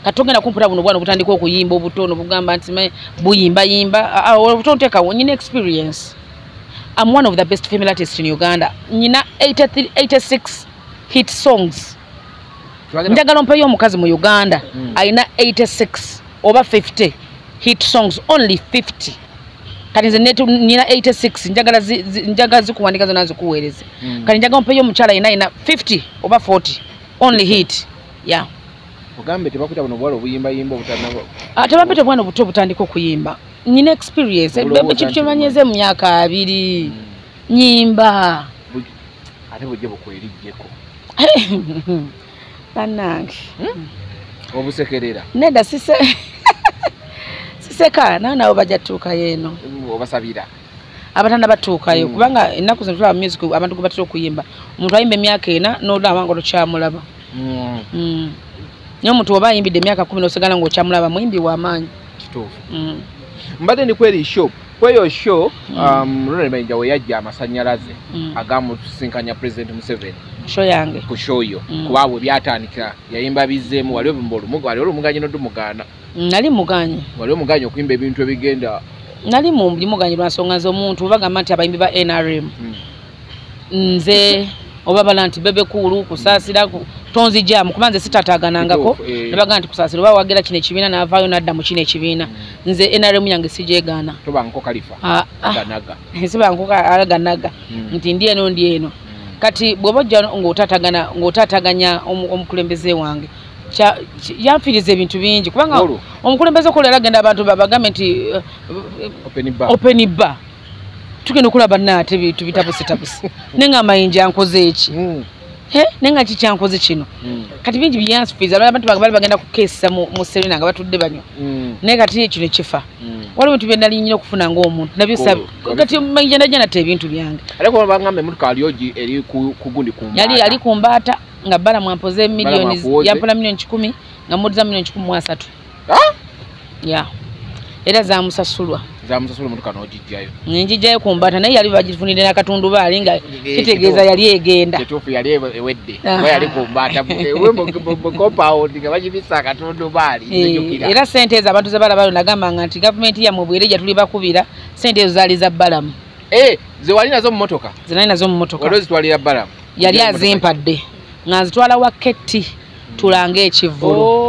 Kati togenda kumpita buno bwana obutandika okuyimba obutono bugamba nti buyimbayimba. Obutono nteekawo, nnyina experience. I'm one of the best female artists in Uganda. Nnyina 86 hit songs. Njagala ompeyo omukazi mu Uganda alina 86 oba 50 hit songs, only 50. Kati nze nina 86, njagala zikuwandika zonna zikuweereze. Kati njagala ompeyo omukyala alina 50 oba 40 only hit. Yeah. Ogambe tebakuta buno bwala obuyimbayimba obutanaba. Tebampita bwana obuto obutandika okuyimba. Nina experience. Ekintu kyemanyeze mu myaka 2. Nyimba. Ate bujje bukwerijjeko. Bannange. Obusekerera. Nedda siseka nabo bajja tuukayo eno. Obasabira. Abatanda batuukayo kubanga ennaku zino tulaba music abantu gwe batera okuyimba. Omuntu ayimba emyaka 4 n'olaba nga tokyamulaba. Naye omuntu oba ayimbidde emyaka 10 n'osigala ng'okyamulaba muyimbi w'amaanyi. Kituufu. Mbadde ndi kweri show. Kweyo show, Ronald Mayinja we yajja amasannyalaze agamusinkanya President Museveni. Show yange. Ku show yo. Kuba bwe byatandika yayimba bizzeemu wali olumuganye n'odumugaana. Nali muganye. Wali omuganye okuyimba ebintu ebigenda. Nali muganye lwa nsonga z'omuntu bagamba nti abayimbi ba NRM. Nze oba bala nti Bebe Cool Kusaasira tonzijjamu kuba nze sitataganangako. Ne bagamba nti Kusaasira oba wagera kino ekibiina n'avaayo n'adda mu kino ekibiina. Nze NRM yange sijeegaana. Toba nko Khalifa. Ganaga. Siba nko aganaga. Nti ndi eno ndi eno. Kati bw'oba ojja ng'otaataganya omukulembeze wange yanfiiriza ebintu bingi kubanga omukulembeze okola agenda abantu babagambe nti open bar. Tugenda okulaba nnaate bintu bitabusetabuse. Naye nga Mayinja ankoze eki? Naye nga ki kyankoze kino? Kati bingi byanfiiriza abantu bali bagenda kukeesa mu Serena nga batudde banywa. Naye kati kino kifa. Waliwo ebintu bye nali nnyina okufuna ng'omuntu nabyo kati Mayinja najja natta ebintu byange. Ate kuba bagamba emmotoka ali eri ku gundi ku Mbaata. Yali ali ku Mbaata nga Balamu ampoze miliyoni, yampola miliyoni 100 nga muddiza miliyoni 130. Yeah. Era zamusasulwa. Zamusasulwa emmotoka n'ogijjayo. Ngiggyayo ku Mbaata naye yali bagifunidde n'akatundubaali nga kitegeeza yali egenda. Kituufu yali ewedde. Kuba yali ku Mbaata ewe mu compound nga bagibissa akatundubaali. Era ssente ezo abantu ze balaba nagambanga nti gavumenti yammwe bw'erejja tuli bakubira, ssente ezo zaali za Balamu. Ze wali nazo mu mmotoka? Ze nali nazo mu mmotoka. Wali ozitwalira Balamu? Yali azimpadde. Nga nzitwala wa Ketti tulange ekivvulu.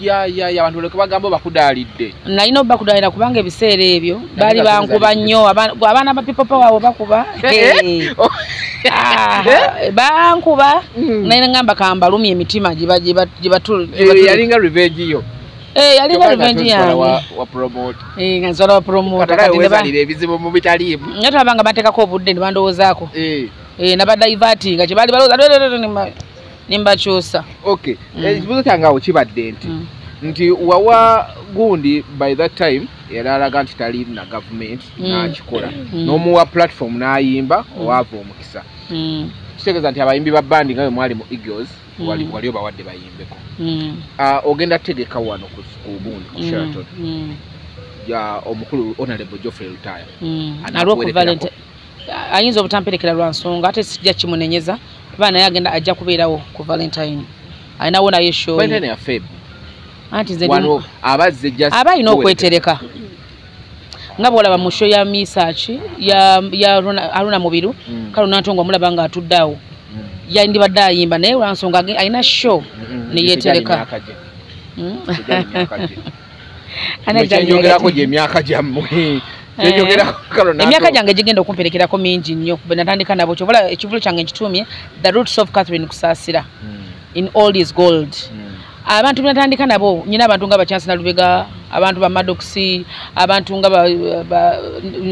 Ya abantu leka bagamba bakudaalidde. Nalina obbakudaalira kubanga ebiseera ebyo baali bankuba nnyo abaana ba People Power abo bakuba. Bankuba naye ngamba kambalumye emitima Yalinga revenge yo. Yalinga revenge yange. Wa promote. Nga nzitwala wa promote. Kati weezalira ebizibu mu bitaliimu. Nga tulabanga bateekako obudde ne bandowoozaako. Nabadivati nga kye baali balowooza nimbakyusa. Okay. Ekibuuzo kyange awo kibadde nti wawa gundi by that time yali alaga nti tali na gavumenti n'akikola n'omuwa platform n'ayimba owaava omukisa. Kitegeeza nti abayimbi ba bandi nga bwe mwali mu Eagles wali obawadde bayimbeko. Ogenda tegeka wano ku gundi ku Sheraton ya omukulu Honorable Geoffrey Lutaaya. Ayinza obutamperekera lwa nsonga ate sijja kimunenyeza kuba naye agenda ajja kubeerawo ku Valentine. Alinawo naye show. Valentine ya Feb. Anti nze wano abazze just aba alina okwetereka. Nga bw'olaba mu show ya Misachi ya Haruna Mubiru, Kaluna Ntongo omulaba nga atudde awo. Yandibadde ayimba naye lwa nsonga alina show ne yeetereka. Kyenjogerako gy'emyaka gyammwe. Emyaka gyange gigenda okumperekerako mingi nnyo bwe natandika nabo kyobola ekivvulu kyange nkitumye The Roots of Catherine Kusaasira in all is gold. Abantu bwe natandika nabo nnyina abantu nga Bachansi Nalubega, Abantu ba Maddox, abantu nga ba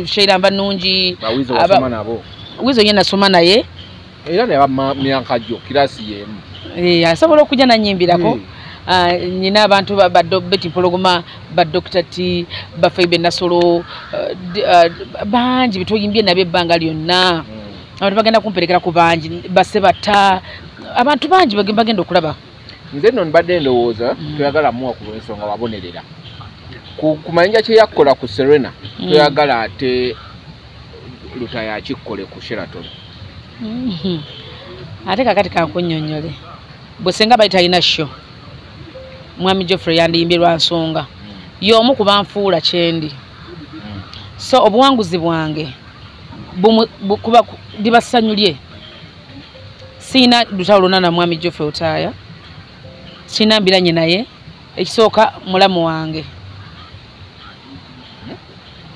Sheila Mbanungi, Bawizo wasoma nabo. Wizo ye nasoma naye. Era ne ba myankajo kirasi yemu. Asobola okujja nanyimbirako. Nina abantu ba Betty Mpologoma, ba Dr. T, ba Faibe Nasolo, bangi bituyimbye nabye ebbanga lyonna. Abantu bagenda kumperekera ku bangi, basebata, abantu bangi bagenda okulaba. Nze nno mbadde ndowooza toyagala muwa ku nsonga wabonerera. Ku mayinja kye yakola ku Serena, toyagala ate Lutaaya akikole ku Sheraton. Ate kakati kankunnyonnyole. Bwe senga bali talina show, Mwami Geoffrey yandiyimbye lwa nsonga. Y'omu ku banfuula kyendi. So obuwanguzi bwange kuba liba ssanyu lye. Siina lutalo lwonna na Mwami Geoffrey Lutaaya. Sirina mbiranye naye. Ekisooka mulamu wange.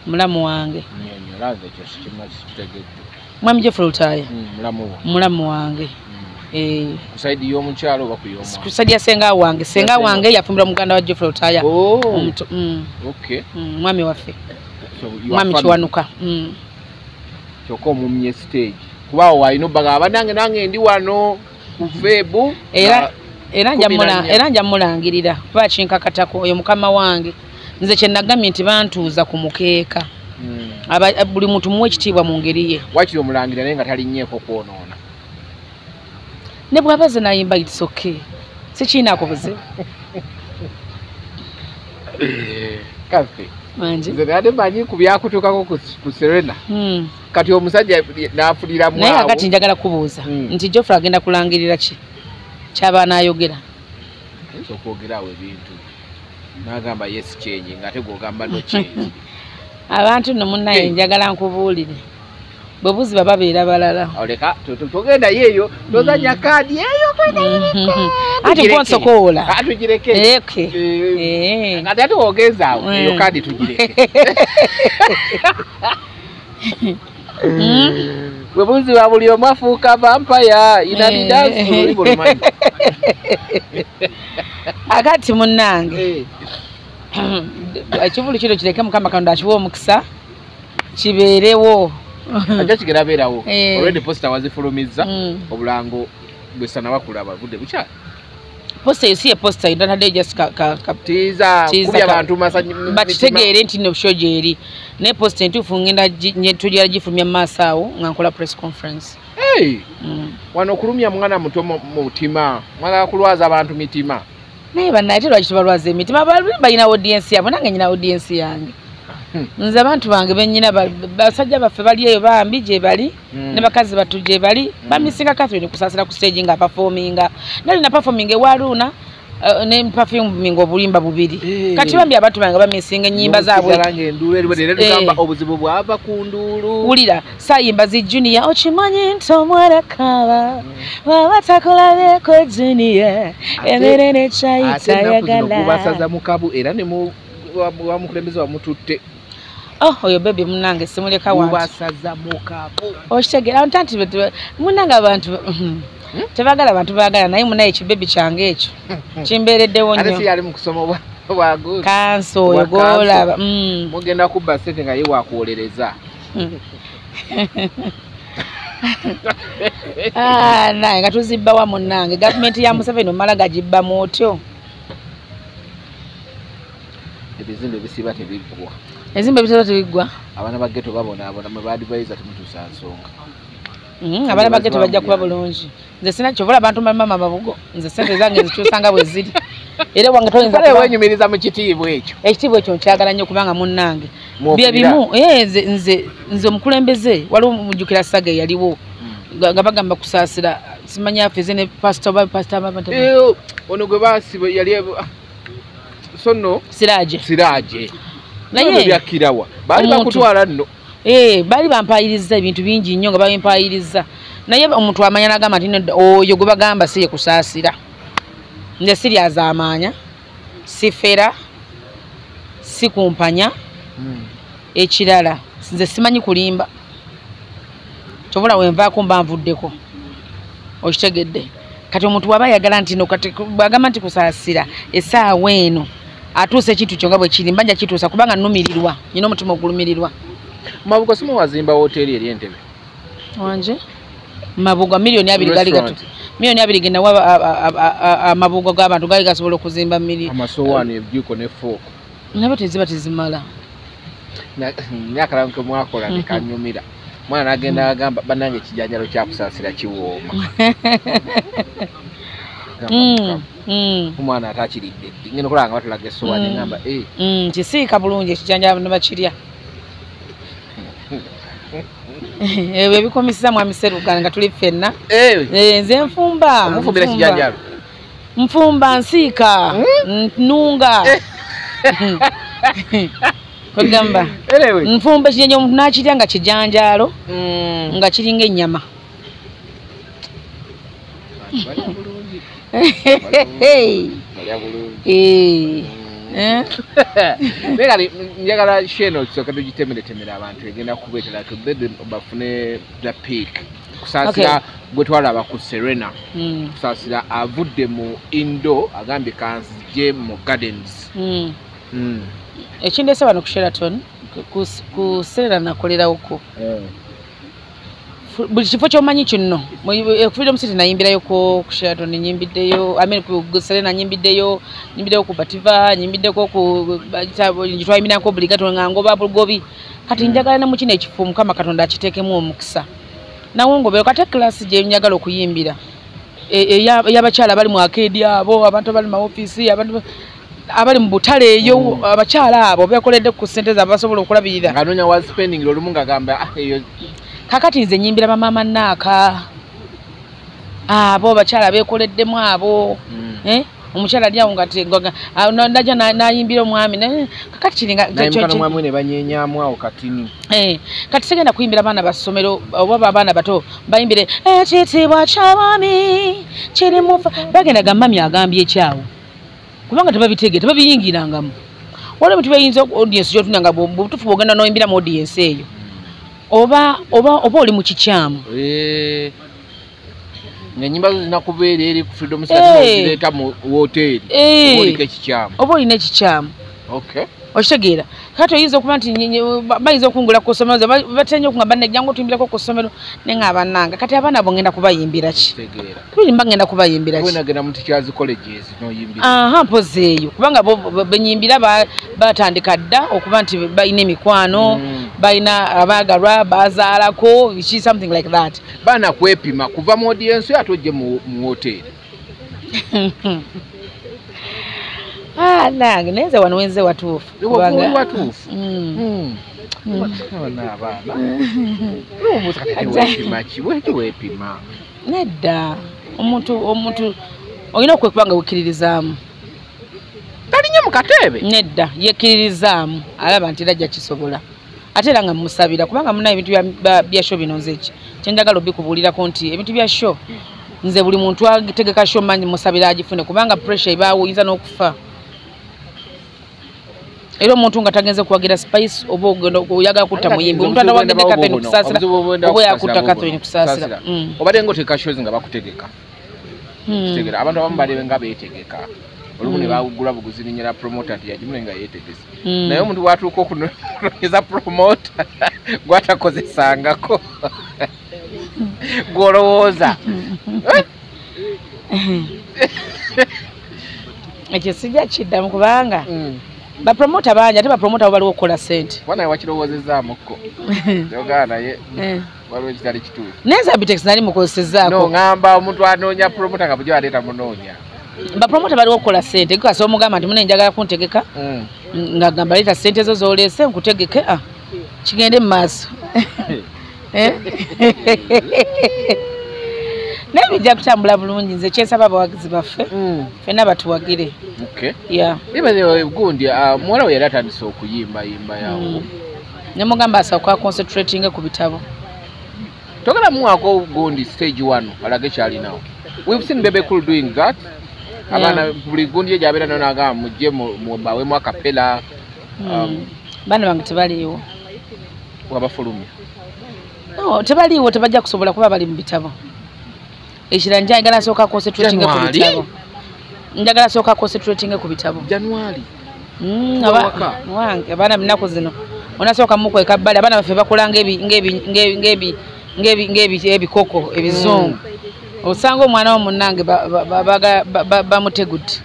Mulamu wange. Nnyonnyola nze ekyo sikitegedde. Mwami Geoffrey Lutaaya. Mulamu wo. Mulamu wange. Ku side y'omukyalo oba ku y'omwana? Ku side ya senga wange. Senga wange yafumbirwa muganda wa Geoffrey Lutaaya. Oh. Okay. Mwami waffe. So, you are Mwami family. Kiwanuka. Kyokka omumye stage. Kuba awo alina obbaga abanange nange ndi wano ku Febu. Era kumi na nnya. Era nja mulangirira kuba kinkakatako oyo mukama wange. Nze kye nagambye nti bantuuza ku mukeeka. Buli muntu muwe ekitiibwa mu ngeri ye. Wakiri omulangira naye nga talinnyeeko kwonoona. Ne bw'aba ze nayimba it's okay. Sikiinaako buzibu. Kaffe. Mangi. Nze nabadde manyi ku byakutuukako ku Serena. Kati omusajja n'afuniramu Naye awo. kakati njagala kubuuza nti Geoffrey agenda kulangirira ki? Kyaba anaayogera. Ayinza okwogera awo ebintu n'agamba yes change ng'ate gw'ogamba no change. Abantu nno munnaye njagala nkubuulire. Bwe buziba babeera balala. Oleka togenda yeeyo tozanya kaadi eyo. Ate gwo nsokoola. Tugireke. Okay. Ate ate wogeza awo eyo kaadi tugireke. Bwe buziba buli omu afuuka vampire inanidansi olulimi olumanyi. Akati munnange. Ekivulu kino kireke Mukama Katonda akiwe omukisa kibeerewo. Ajja kigera beerawo. Already poster wazifulumizza, obulango bwe sanabakulaba budde bukyali. Poster eyo si ye poster ntadde just ka Tiiza Tiiza kubya abantu masanyi bakitegeere nti no show gyeri. Naye poster entuufu ngenda tujja gifulumya mu maaso awo nga nkola press conference. Hey! Wano okulumya mwana muto mu mutima, mwagala kulwaza abantu mitima. Naye bannaye ate lwaki tubalwaza emitima? Balina audience yaabwe, nange nyina audience yange. Nze abantu bange bennyina basajja baffe bali eyo bambi gye bali ne bakazi battu gye bali bamisinga Catherine Kusaasira ku stage nga performinga. Nali na performing ewa Luna ne performing obulimba bubiri. Kati bambi abantu bange bamisinga ennyimba zaabwe. N'okusigala ng'enduulu eriwo era tugamba obuzibu bwava ku nduulu. Wulira saayimba zi Junior okimanyi nti omwana kaba bw'aba takulabyeko Junior emere ne kyayi Ate ennaku zino tayagala. gubasaza mu kabu era ne wamukulembeze wamututte. Oh, oyo baby munnange simuleka wantu. Gubasaza mu kabu. Okitegeera nti munnange abantu tebaagala abantu baagala naye munnaye ekibebi kyange ekyo kimbeereddewo Ate si nnyo. yali mu kusoma bwa Kanso oyo Bwa kanso. gw'olaba. Mugenda kubba ssente nga ye wakuwolereza. Ah, naye nga tuzibbawa munnange gavumenti ya Museveni omala gagibbamu otyo. Ebizimbe bisiba tebiggwa. Ebizimbe bisiba tebiggwa. Abaana ba ghetto babonaabona mwe ba advisor temutuusa nsonga. Abaana ba ghetto bajja kuba bulungi. Nze sina kyobola abantu mama mabugo. Nze ssente zange nzikyusa nga bwe ziri. Era wange toyinza Kale kuba wenyumiriza mu kitiibwa ekyo. Ekitiibwa ekyo nkyagala nnyo kubanga munnange. Mwofunira. Bye bimu, nze omukulembeze waliwo mujjukira saga eyaliwo. Nga bagamba Kusaasira simanyi afeze ne pastor oba pastor Ono gwe baasiba yali so nno Siraje. Siraje. Naye Naye byakkirawa. Baali omuntu bakutwala nno. Baali bampayiriza ebintu bingi nnyo nga babimpayiriza. Naye omuntu amanya n'agamba nti nedda, oyo gwe bagamba si ye Kusaasira. Nze siryazaamaanya, sifera, sikumpanya. Ekirala nze simanyi kulimba. Ky'obola wenvaako mba nvuddeko. Okitegedde. Kati omuntu bw'aba ayagala nti no kati bw'agamba nti Kusaasira essaawa eno Atuuse ekintu kyo nga bwe kiri, mbanja kituusa kubanga nnumirirwa, nina omutima ogulumirirwa. Mabugo simu wazimba woteeri eri Entebbe? Wanje Mabugo 2 million gali gatu 2 million genda wa amabugo g'abantu gali gasobola okuzimba mili amasowaani, ebijiko ne fork. Nabo teziba tezimala. Nyakala nke mwakola nekanyumira, mwana nagenda agamba, "Bannange, ekijanjalo kyakusaasira kiwooma." Omwana atakiridde, ngenda okulaba nga batulaga essowaani, ngamba, "Eh." Kisiika bulungi ekijanjalo ne bakirya. Ebyo ebikomisiza mwami Seruganda nga tuli ffenna. Nze nfumba. Omufumbira Nfumba. Kijanjalo? Nfumba, nsiika, nnunga, kwegamba Anyway. nfumba ekijanjalo, omuntu n'akirya nga kijanjaalo nga kiringa ennyama. Balya bulungi. Balya bulungi. Eh? Naye kati njagala sheno tusooke tugitemeretemere abantu, egenda kubeetera tubebe bafune the peak. Kusaasira gwe twalaba ku Serena. Kusaasira avudde mu indo, agambye kanzije mu gardens. Ekindeese wano ku Sheraton, ku Serena nakolerawoko. Buli kifo kyomanyi kino ku Freedom City nayimbirayo, ku Sheraton nyimbiddeyo, I mean, ku Serena nyimbiddeyo, nyimbiddeyo ku Bativa, nyimbiddeko ku twayimbirako Obligato nga ngoba bugobi. Kati njagala ne mu kino ekifo Mukama Katonda akiteekemu omukisa nawongobero. Kati class gye njagala okuyimbira ey'abakyala abali mu arcade, abo abantu abali mu maofiisi, abantu abali mu butale eyo, abakyala abo bekoledde ku ssente zaabwe basobola okulabirira. Ng'anoonya wa spending olumu ng'agamba, "Ah, eyo." Kakati nze nyimbira bamaama naaka abo abakyala bekoleddemu abo. Eh? Omukyala ali awo nga najja nayimbira omwami kakati kiringa Naye mukwano mwamwe ne banyenyamu awo katini. Eh, kati sigenda kuyimbira baana ba ssomero oba abaana bato bayimbire ekitiibwa ky'abaami kiri mufa, bagenda ga mami agambye ekyawo, kubanga tebabitegeera, tebabiyingirangamu. Waliwo ebintu byeyinza audience gyotunda nga butuufu bwogenda noyimbira mu audience eyo oba oli mu kikyamu. Eh, ng'ennyimba zo zirina kubeera eri ku Freedom City, ozireeta mu woteeri, oba oliko ekikyamu. Oba olina ekikyamu. Okay. Okitegeera? Kati oyinza okuba nti bayinza okungula ku ssomero, nze batera nnyo okungamba, "Banne, jangu otuyimbirako ku ssomero," naye nga bannanga kati abaana abo ngenda kubayimbira ki? Kitegeera. Biri mba ngenda kubayimbira ki? Wena genda mu teachers colleges n'oyimbira. Aha, mpozi eyo, kubanga bo benyimbira batandika dda okuba nti balina emikwano, balina abaagalwa, bazaalako biki, something like that. Baana kwepima kuva mu audience yo ate ojje mu woteeri. Ah, nange naye nze wano wenze watuufu. Oli watuufu. Mm. Abana abaana nomubuuza, kati weepima ki? Weki weepima? Nedda, omuntu olina okwekuba nga wekkiririzaamu. Talinye mu kateebe. Nedda, yekkiririzaamu, alaba nti era ajja kisobola, ate era nga mumusabira, kubanga munaye ebintu bya show bino, nze ki kyenjagala obikubuulirako nti ebintu bya show, nze buli muntu ategeka show manyi musabira agifune, kubanga pressure ebaawo, oyinza n'okufa. Era omuntu nga tagenze kuwagira Spice oba ogenda oyagala kutta muyimbi, omuntu atawagidde Catherine Kusaasira oba yakutta Catherine Kusaasira. Obadde nga otegeka shows nga bakutegeka. Kitegeera, abantu abamu balebe nga beetegeka, olumu ne bagula buguzi linnya la promoter nti yagimule nga yeetegese. Naye omuntu bwatuuka okunoonyeza promoter gwatakozesangako, gwolowooza? Ekyo sijja kiddamu, kubanga bapromota bangi, ate bapromota bo baliwo okukola ssente. Kuba naye wakirowoozezaamuko yogaa, naye Eh. waliwo ekitali kituufu. Naye nze Abitex nali mukozesezaako. No, ŋŋamba omuntu anoonya promoter nga bulijjo aleeta munoonya. Bapromota baliwo okukola ssente. Kukasa omugamba nti, "Mune, njagala kuntegeka," nga gamba, "Leeta ssente zo zoleese nkutegeke, ah, kigende mu maaso." Eh? Naye bijja kutambula bulungi. Nze kyensaba abawagizi baffe ffenna batuwagire. Okay. Ya. Iba gundi, ah, muwala we yali atandise okuyimbayimba yawo. Nemugamba asooka concentrating ku bitabo. Togala muwako gundi stage one alage kyalinawo. We've seen Bebe Cool doing that. Abaana buli gundi ye gyabeera nayo nagamba, "Mujje bawemu acapella." Baana bange tebaliiwo. Wabafulumya? No, tebaliiwo, tebajja kusobola kuba bali mu bitabo. Ekirala, njagala sooka concentrating ku January? bitabo, njagala sooka concentrating ku bitabo. January. Wange abaana binaku zino onasooka mukweka bbali, abaana baffe bakola ng'ebikoko ebizungu. Osanga omwana wo munnange bamutegudde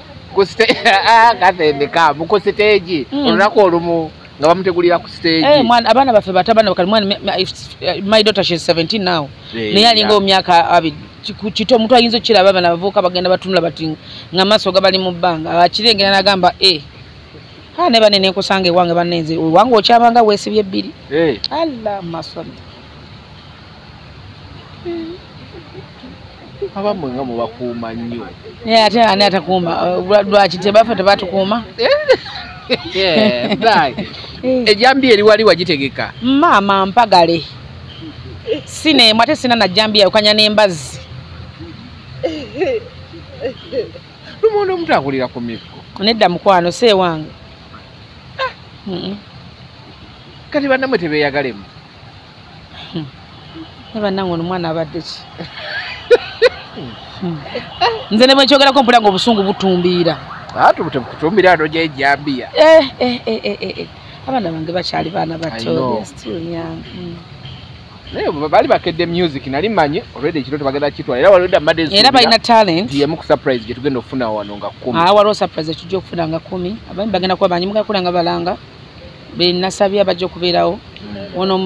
katendeka ku stage olunaku olumu nga bamutegulira ku stage. Abaana baffe bato, abaana bakali, mwana, my daughter, she's 17 now, naye alinga omyaka 20 kito. Omuntu ayinza okukiraba, abaana bavubuka bagenda batunula bati nga amaaso gabali mu bbanga, akirengera n'agamba ha ne banene nkusanga ewange bannenze owange okyabanga weesibye ebbiri. Allah maswali. Abamwe nga mubakuuma nnyo. Naye ate ani atakuuma? Lwaki tebaffe tebatukuuma? Ejambi eri wali wagitegeka? Maama mpagale sineemu ate sina najambi yawukanya n'embazzi. Lumonde omuntu akulira ku miggo. Nedda mukwano, si ewange. Kati bannamwe tebeeyagalemu? Ne bannange, ono omwana abadde ki? Nze ne bwe nkyogerako mpulira nga obusungu butumbiira. Kutumbira ano gyejambiya. Abaana bange bakyali baana bato, still young. Naye baali bakedde music, nali mmanyi already ekiro tebagenda kitwala, era waliwo mbadde era balina talent. Yemu ku surprise gye tugenda okufuna wano nga 10. Waliwo surprise tujja okufuna nga 10. Abaami bagenda kuba bangi, mugenda kulanga balanga benasabye abajja okubeerawo ono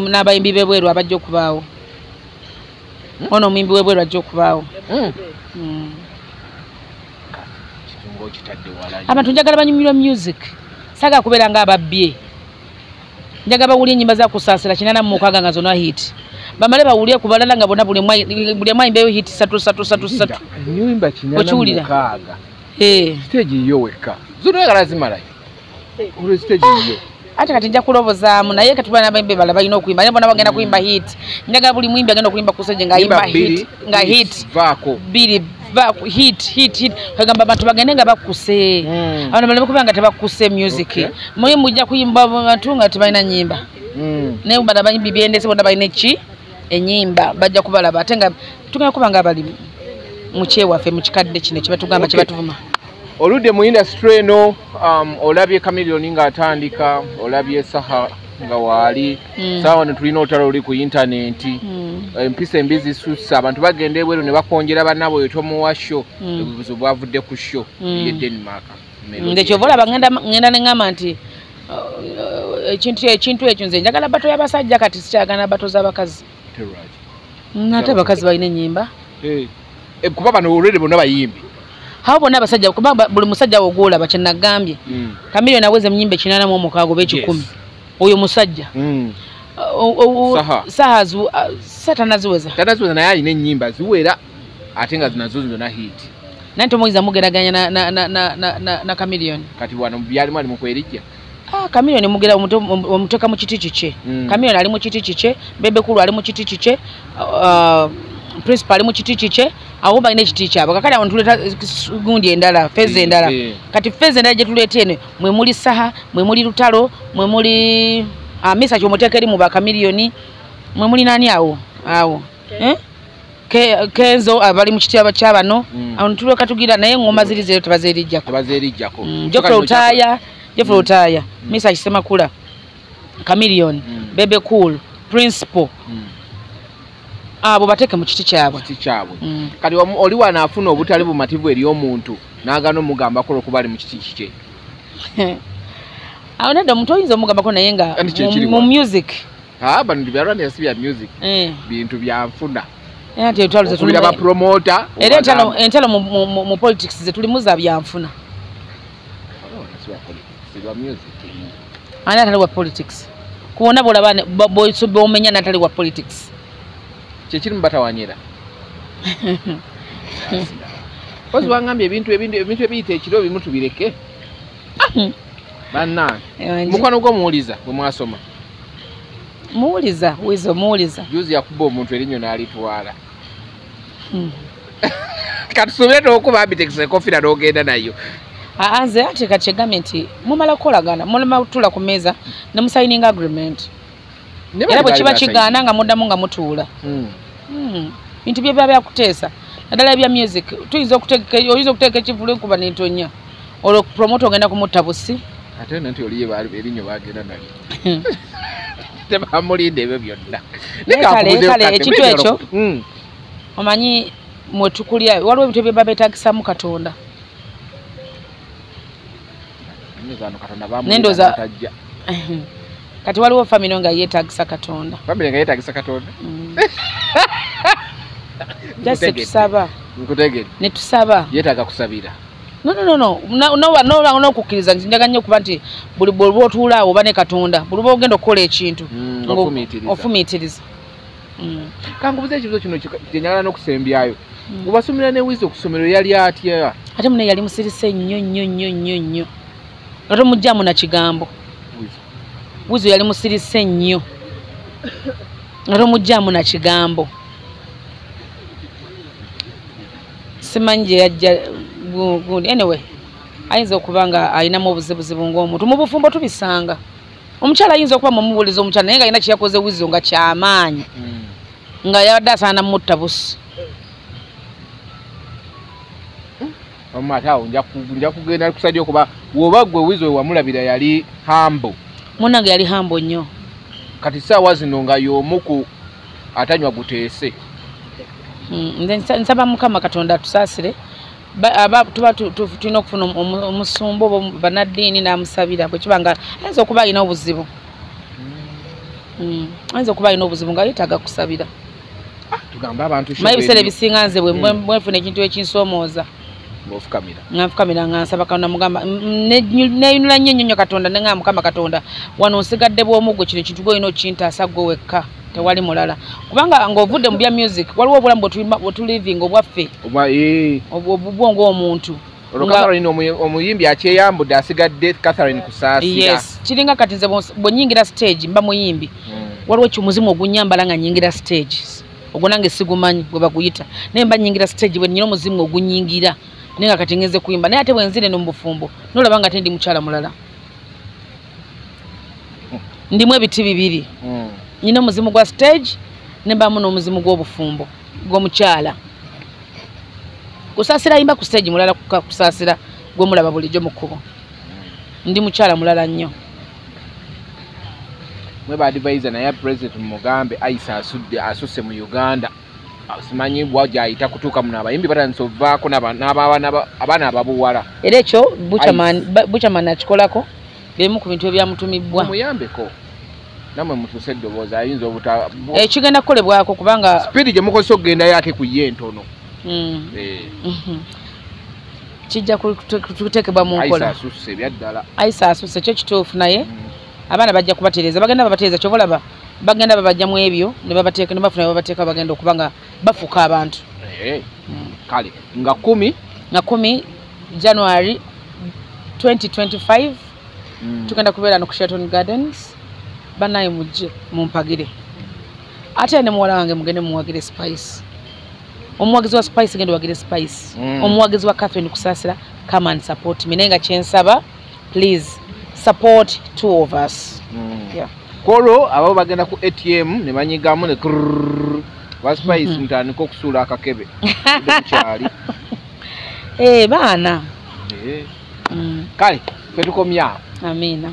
n'abayimbi b'ebweru abajja okubaawo. Ono omuyimbi w'ebweru ajja okubaawo. Abantu njagala banyumirwa music, saagala kubeera nga ababbye. Njagala bawulire ennyimba za Kusaasira 86 nga zonna hit, bamale bawulire ku balala nga bonna buli omu ayimbayo hit 3 3 3 3. Ennyimba 86 stage yo wekka zonna oyagala zimalayo olwo stage yo? Ate kati nja kulobozaamu, naye kati bana abayimbi balala balina okuyimba, naye bonna bagenda kuyimba hit. Njagala buli muyimbi agenda okuyimba ku stage ng'ayimba hit, nga hit vaako bbiri vaako, hit hit hit. Kagamba abantu bagende nga bakkuse, abantu baleme kuba nga tebakkuse music. Muyi mujja kuyimba bantu nga tebalina nnyimba, naye bano abayimbi byendese bonna balina eki ennyimba, bajja kubalaba ate nga tugenda kuba nga bali mu kyewaffe mu kikadde kino kyebatugamba kyebatuvuma. Oludde mu industry eno, olabye Chameleone ng'atandika, olabye Saha nga waali. Saawa ne tulina olutalo luli ku intaneti, empisa embi zisussa, abantu bagenda ebweru ne bakonjera bannaabwe, oyo tomuwa show. Obubuzo bwavudde ku show ye Denmark. Nze kyova olaba ngenda neŋŋamba nti ekintu ekyo nze njagala battle y'abasajja, kati sikyagana battle z'abakazi. Ate abakazi balina ennyimba. Kuba bano olwere bonna bayimbi. Abo bonna abasajja, kuba buli musajja wogwolaba kyenagambye, Chameleone aweze mu nnyimba 86 oba 100, oyo musajja. Saha satanaziweza. Tanaziweza, naye alina ennyimba ziwera ate nga zinazo zonna hit. Naye tomuyiza mugeraganya na Chameleone. Kati wano byalimu ali mu kwerijja. Chameleone mugera omuteeka mu kiti kikye. Chameleone ali mu kiti kikye, Bebe Cool ali mu kiti kikye, Principal ali mu kiti kikye, awo balina ekiti kyabwe. Kakati awo ntuleeta gundi endala, phase endala. Kati phase endala gye tuleeta eno, mwe muli Saha, mwe muli Lutalo, mwe muli Misa kyomuteeka eri mu ba Chameleone, mwe muli nani awo awo Kenzo abali mu kiti kyabano. Awo ntuleka tugira, naye engoma ziri zero tebazeerijjako. Tebazeerijjako. Geoffrey Lutaaya, Misa Kisemakula, Chameleone, Bebe Cool, Principal, abo bateeke mu kiti kyabwe. Kiti kyabwe. Kati oli wano afuna obutali bumativu eri omuntu n'agaana omugambako olw'okuba ali mu kiti kikye. Awo nedda, omuntu oyinza omugambako, naye nga mu music. Bano byalwanira si bya music, bintu byanfuna. Ate entalo Okubira ba promoter. Era entalo mu politics ze tulimu za byanfuna. Ani atali wa politics? Kuwona bolaba bomenya natali wa politics. Kyekiri mubatawanyira. Kozi wangambye ebintu ebiyita ekiro bimu tubireke. Bannange, mukwano gwo muwuliza bwe mwasoma? Muwuliza, wizo muwuliza. Juzi yakuba omuntu erinnyo n'alitwala. Katusuubire n'okuba Abitex enkofiira n'ogenda nayo. Nze ate kati kyegambye nti mumala kukolagana, mumala kutuula ku mmeeza ne musayininga agreement. Era bwe kiba kigaana nga muddamu nga mutuula. Bintu bye biba byakuteesa, naddala ebya music. Tuyinza okutegeka, oyinza okuteeka ekivvulu enkuba n'entonya. Olwo promoter ogenda kumutta busi. Ate nti oliye erinnyo bagenda nalyo. Tebamulinda ebyo byonna. Kale ekintu ekyo omanyi mwe tukulya waliwo ebintu ebyo beetagisamu Katonda. Nendoza kati waliwo family nga yeetagisa Katonda. Family nga yeetagisa Katonda. Just tusaba. Nkutegedde. Ne tusaba. Yeetaaga kusabira. No. N'okukkiriza nti njagala nnyo okuba nti buli bw'otuula awo oba ne Katonda, buli bw'ogenda okukola ekintu ofumiitiriza. Kankubuze ekibuzo kino kye njagala n'okusembyayo. Obasomera ne Weasel ku ssomero yali atya? Ate munne yali musirise nnyo nnyo nnyo nnyo nnyo. Nga tomuggyaamu na kigambo. Weasel yali musirise nnyo. Nga tomuggyaamu na kigambo. Simanyi gye yajja gundi. Anyway, ayinza okuba nga alinamu obuzibuzibu ng'omuntu. Mu bufumbo tubisanga. Omukyala ayinza okuba mumubuuliza omukyala naye nga alina kye yakoze Weasel nga kyamaanyi. Nga yabadde asaana mutta busi. Ate awo nja kugenda kusajja okuba bw'oba ggwe Weasel wamulabira yali humble. Munnange yali humble nnyo. Kati ssaawa zino nga y'omu ku atanywa guteese. Nze nsaba Mukama Katonda atusaasire. Tuba tulina okufuna omusumba oba bannaddiini n'amusabira bwe kiba nga ayinza okuba alina obuzibu. Ayinza okuba alina obuzibu nga yeetaaga kusabira. Tugambe abantu Manyi ebiseera ebisinga nze bwe nfuna ekintu ekinsoomooza ng'ofukamira. Nga nfukamira nga nsaba Katonda mugamba neeyunula nnyo nnyo Katonda ne ngamba Mukama Katonda wano nsigadde bw'omu gwe kino ekintu gw'olina okintaasa ggwe wekka tewali mulala. Kubanga ng'ovudde mu bya music waliwo obulamu bwe tulivinga obwaffe obubwo ng'omuntu. Olwo Catherine omuyimbi akyeyambudde asigadde Catherine Kusaasira. Yes, kiringa kati nze bwe nnyingira stage mba muyimbi. Waliwo ekimuzimu ogunnyambala nga nnyingira stage. Ogwo nange sigumanyi gwe baguyita. Naye mba nnyingira stage bwe nnyina omuzimu ogunnyingira. Naye nga kati ngenze kuyimba. Naye ate bwe nzire no mu bufumbo n'olaba nga ate ndi mukyala mulala. Ndimu ebiti bibiri. Nnyina omuzimu gwa stage ne mbamu n'omuzimu gw'obufumbo gw'omukyala. Kusaasira ayimba ku stage mulala Kusaasira gwe mulaba bulijjo mu kkubo. Ndi mukyala mulala nnyo. Mwe ba advisor naye president mugambe Aisha asudde asusse mu Uganda. Simanyi bwa gy'ayita kutuuka muno abayimbi batandise ovaako abaana ababuwala. Era ekyo Buchaman akikolako byemu ku bintu ebyamutumibbwa. Muyambeko. Namwe mutuuse eddoboozi ayinza obuta ekigenda kukolebwako kubanga speed gye mukozesa okugendayo ate ku ye entono. Kijja kuteekebwa mu nkola. Aisha asusse ebyaddala. Aisha asusse kyo kituufu naye abaana bajja kubatereeza bagenda babatereeza kyova olaba bagenda babajjamu ebyo ne babateeka ne bafuna babateeka bagenda okuba nga bafuuka abantu. Kale nga 10 January 2025 tugenda kubeera no ku Sheraton Gardens. Bannaye mujje mumpagire. Ate ne muwala wange mugende muwagire Spice. Omuwagizi wa Spice genda wagire Spice. Omuwagizi wa Catherine Kusaasira come and support me. Naye nga kyensaba please support two of us. Yeah. Kolo abo bagenda ku ATM ne banyigamu ne krrrr wa Spice mutandika okusuula akakebe. Kukyali. Baana. Kale ffe tukomya. Amina.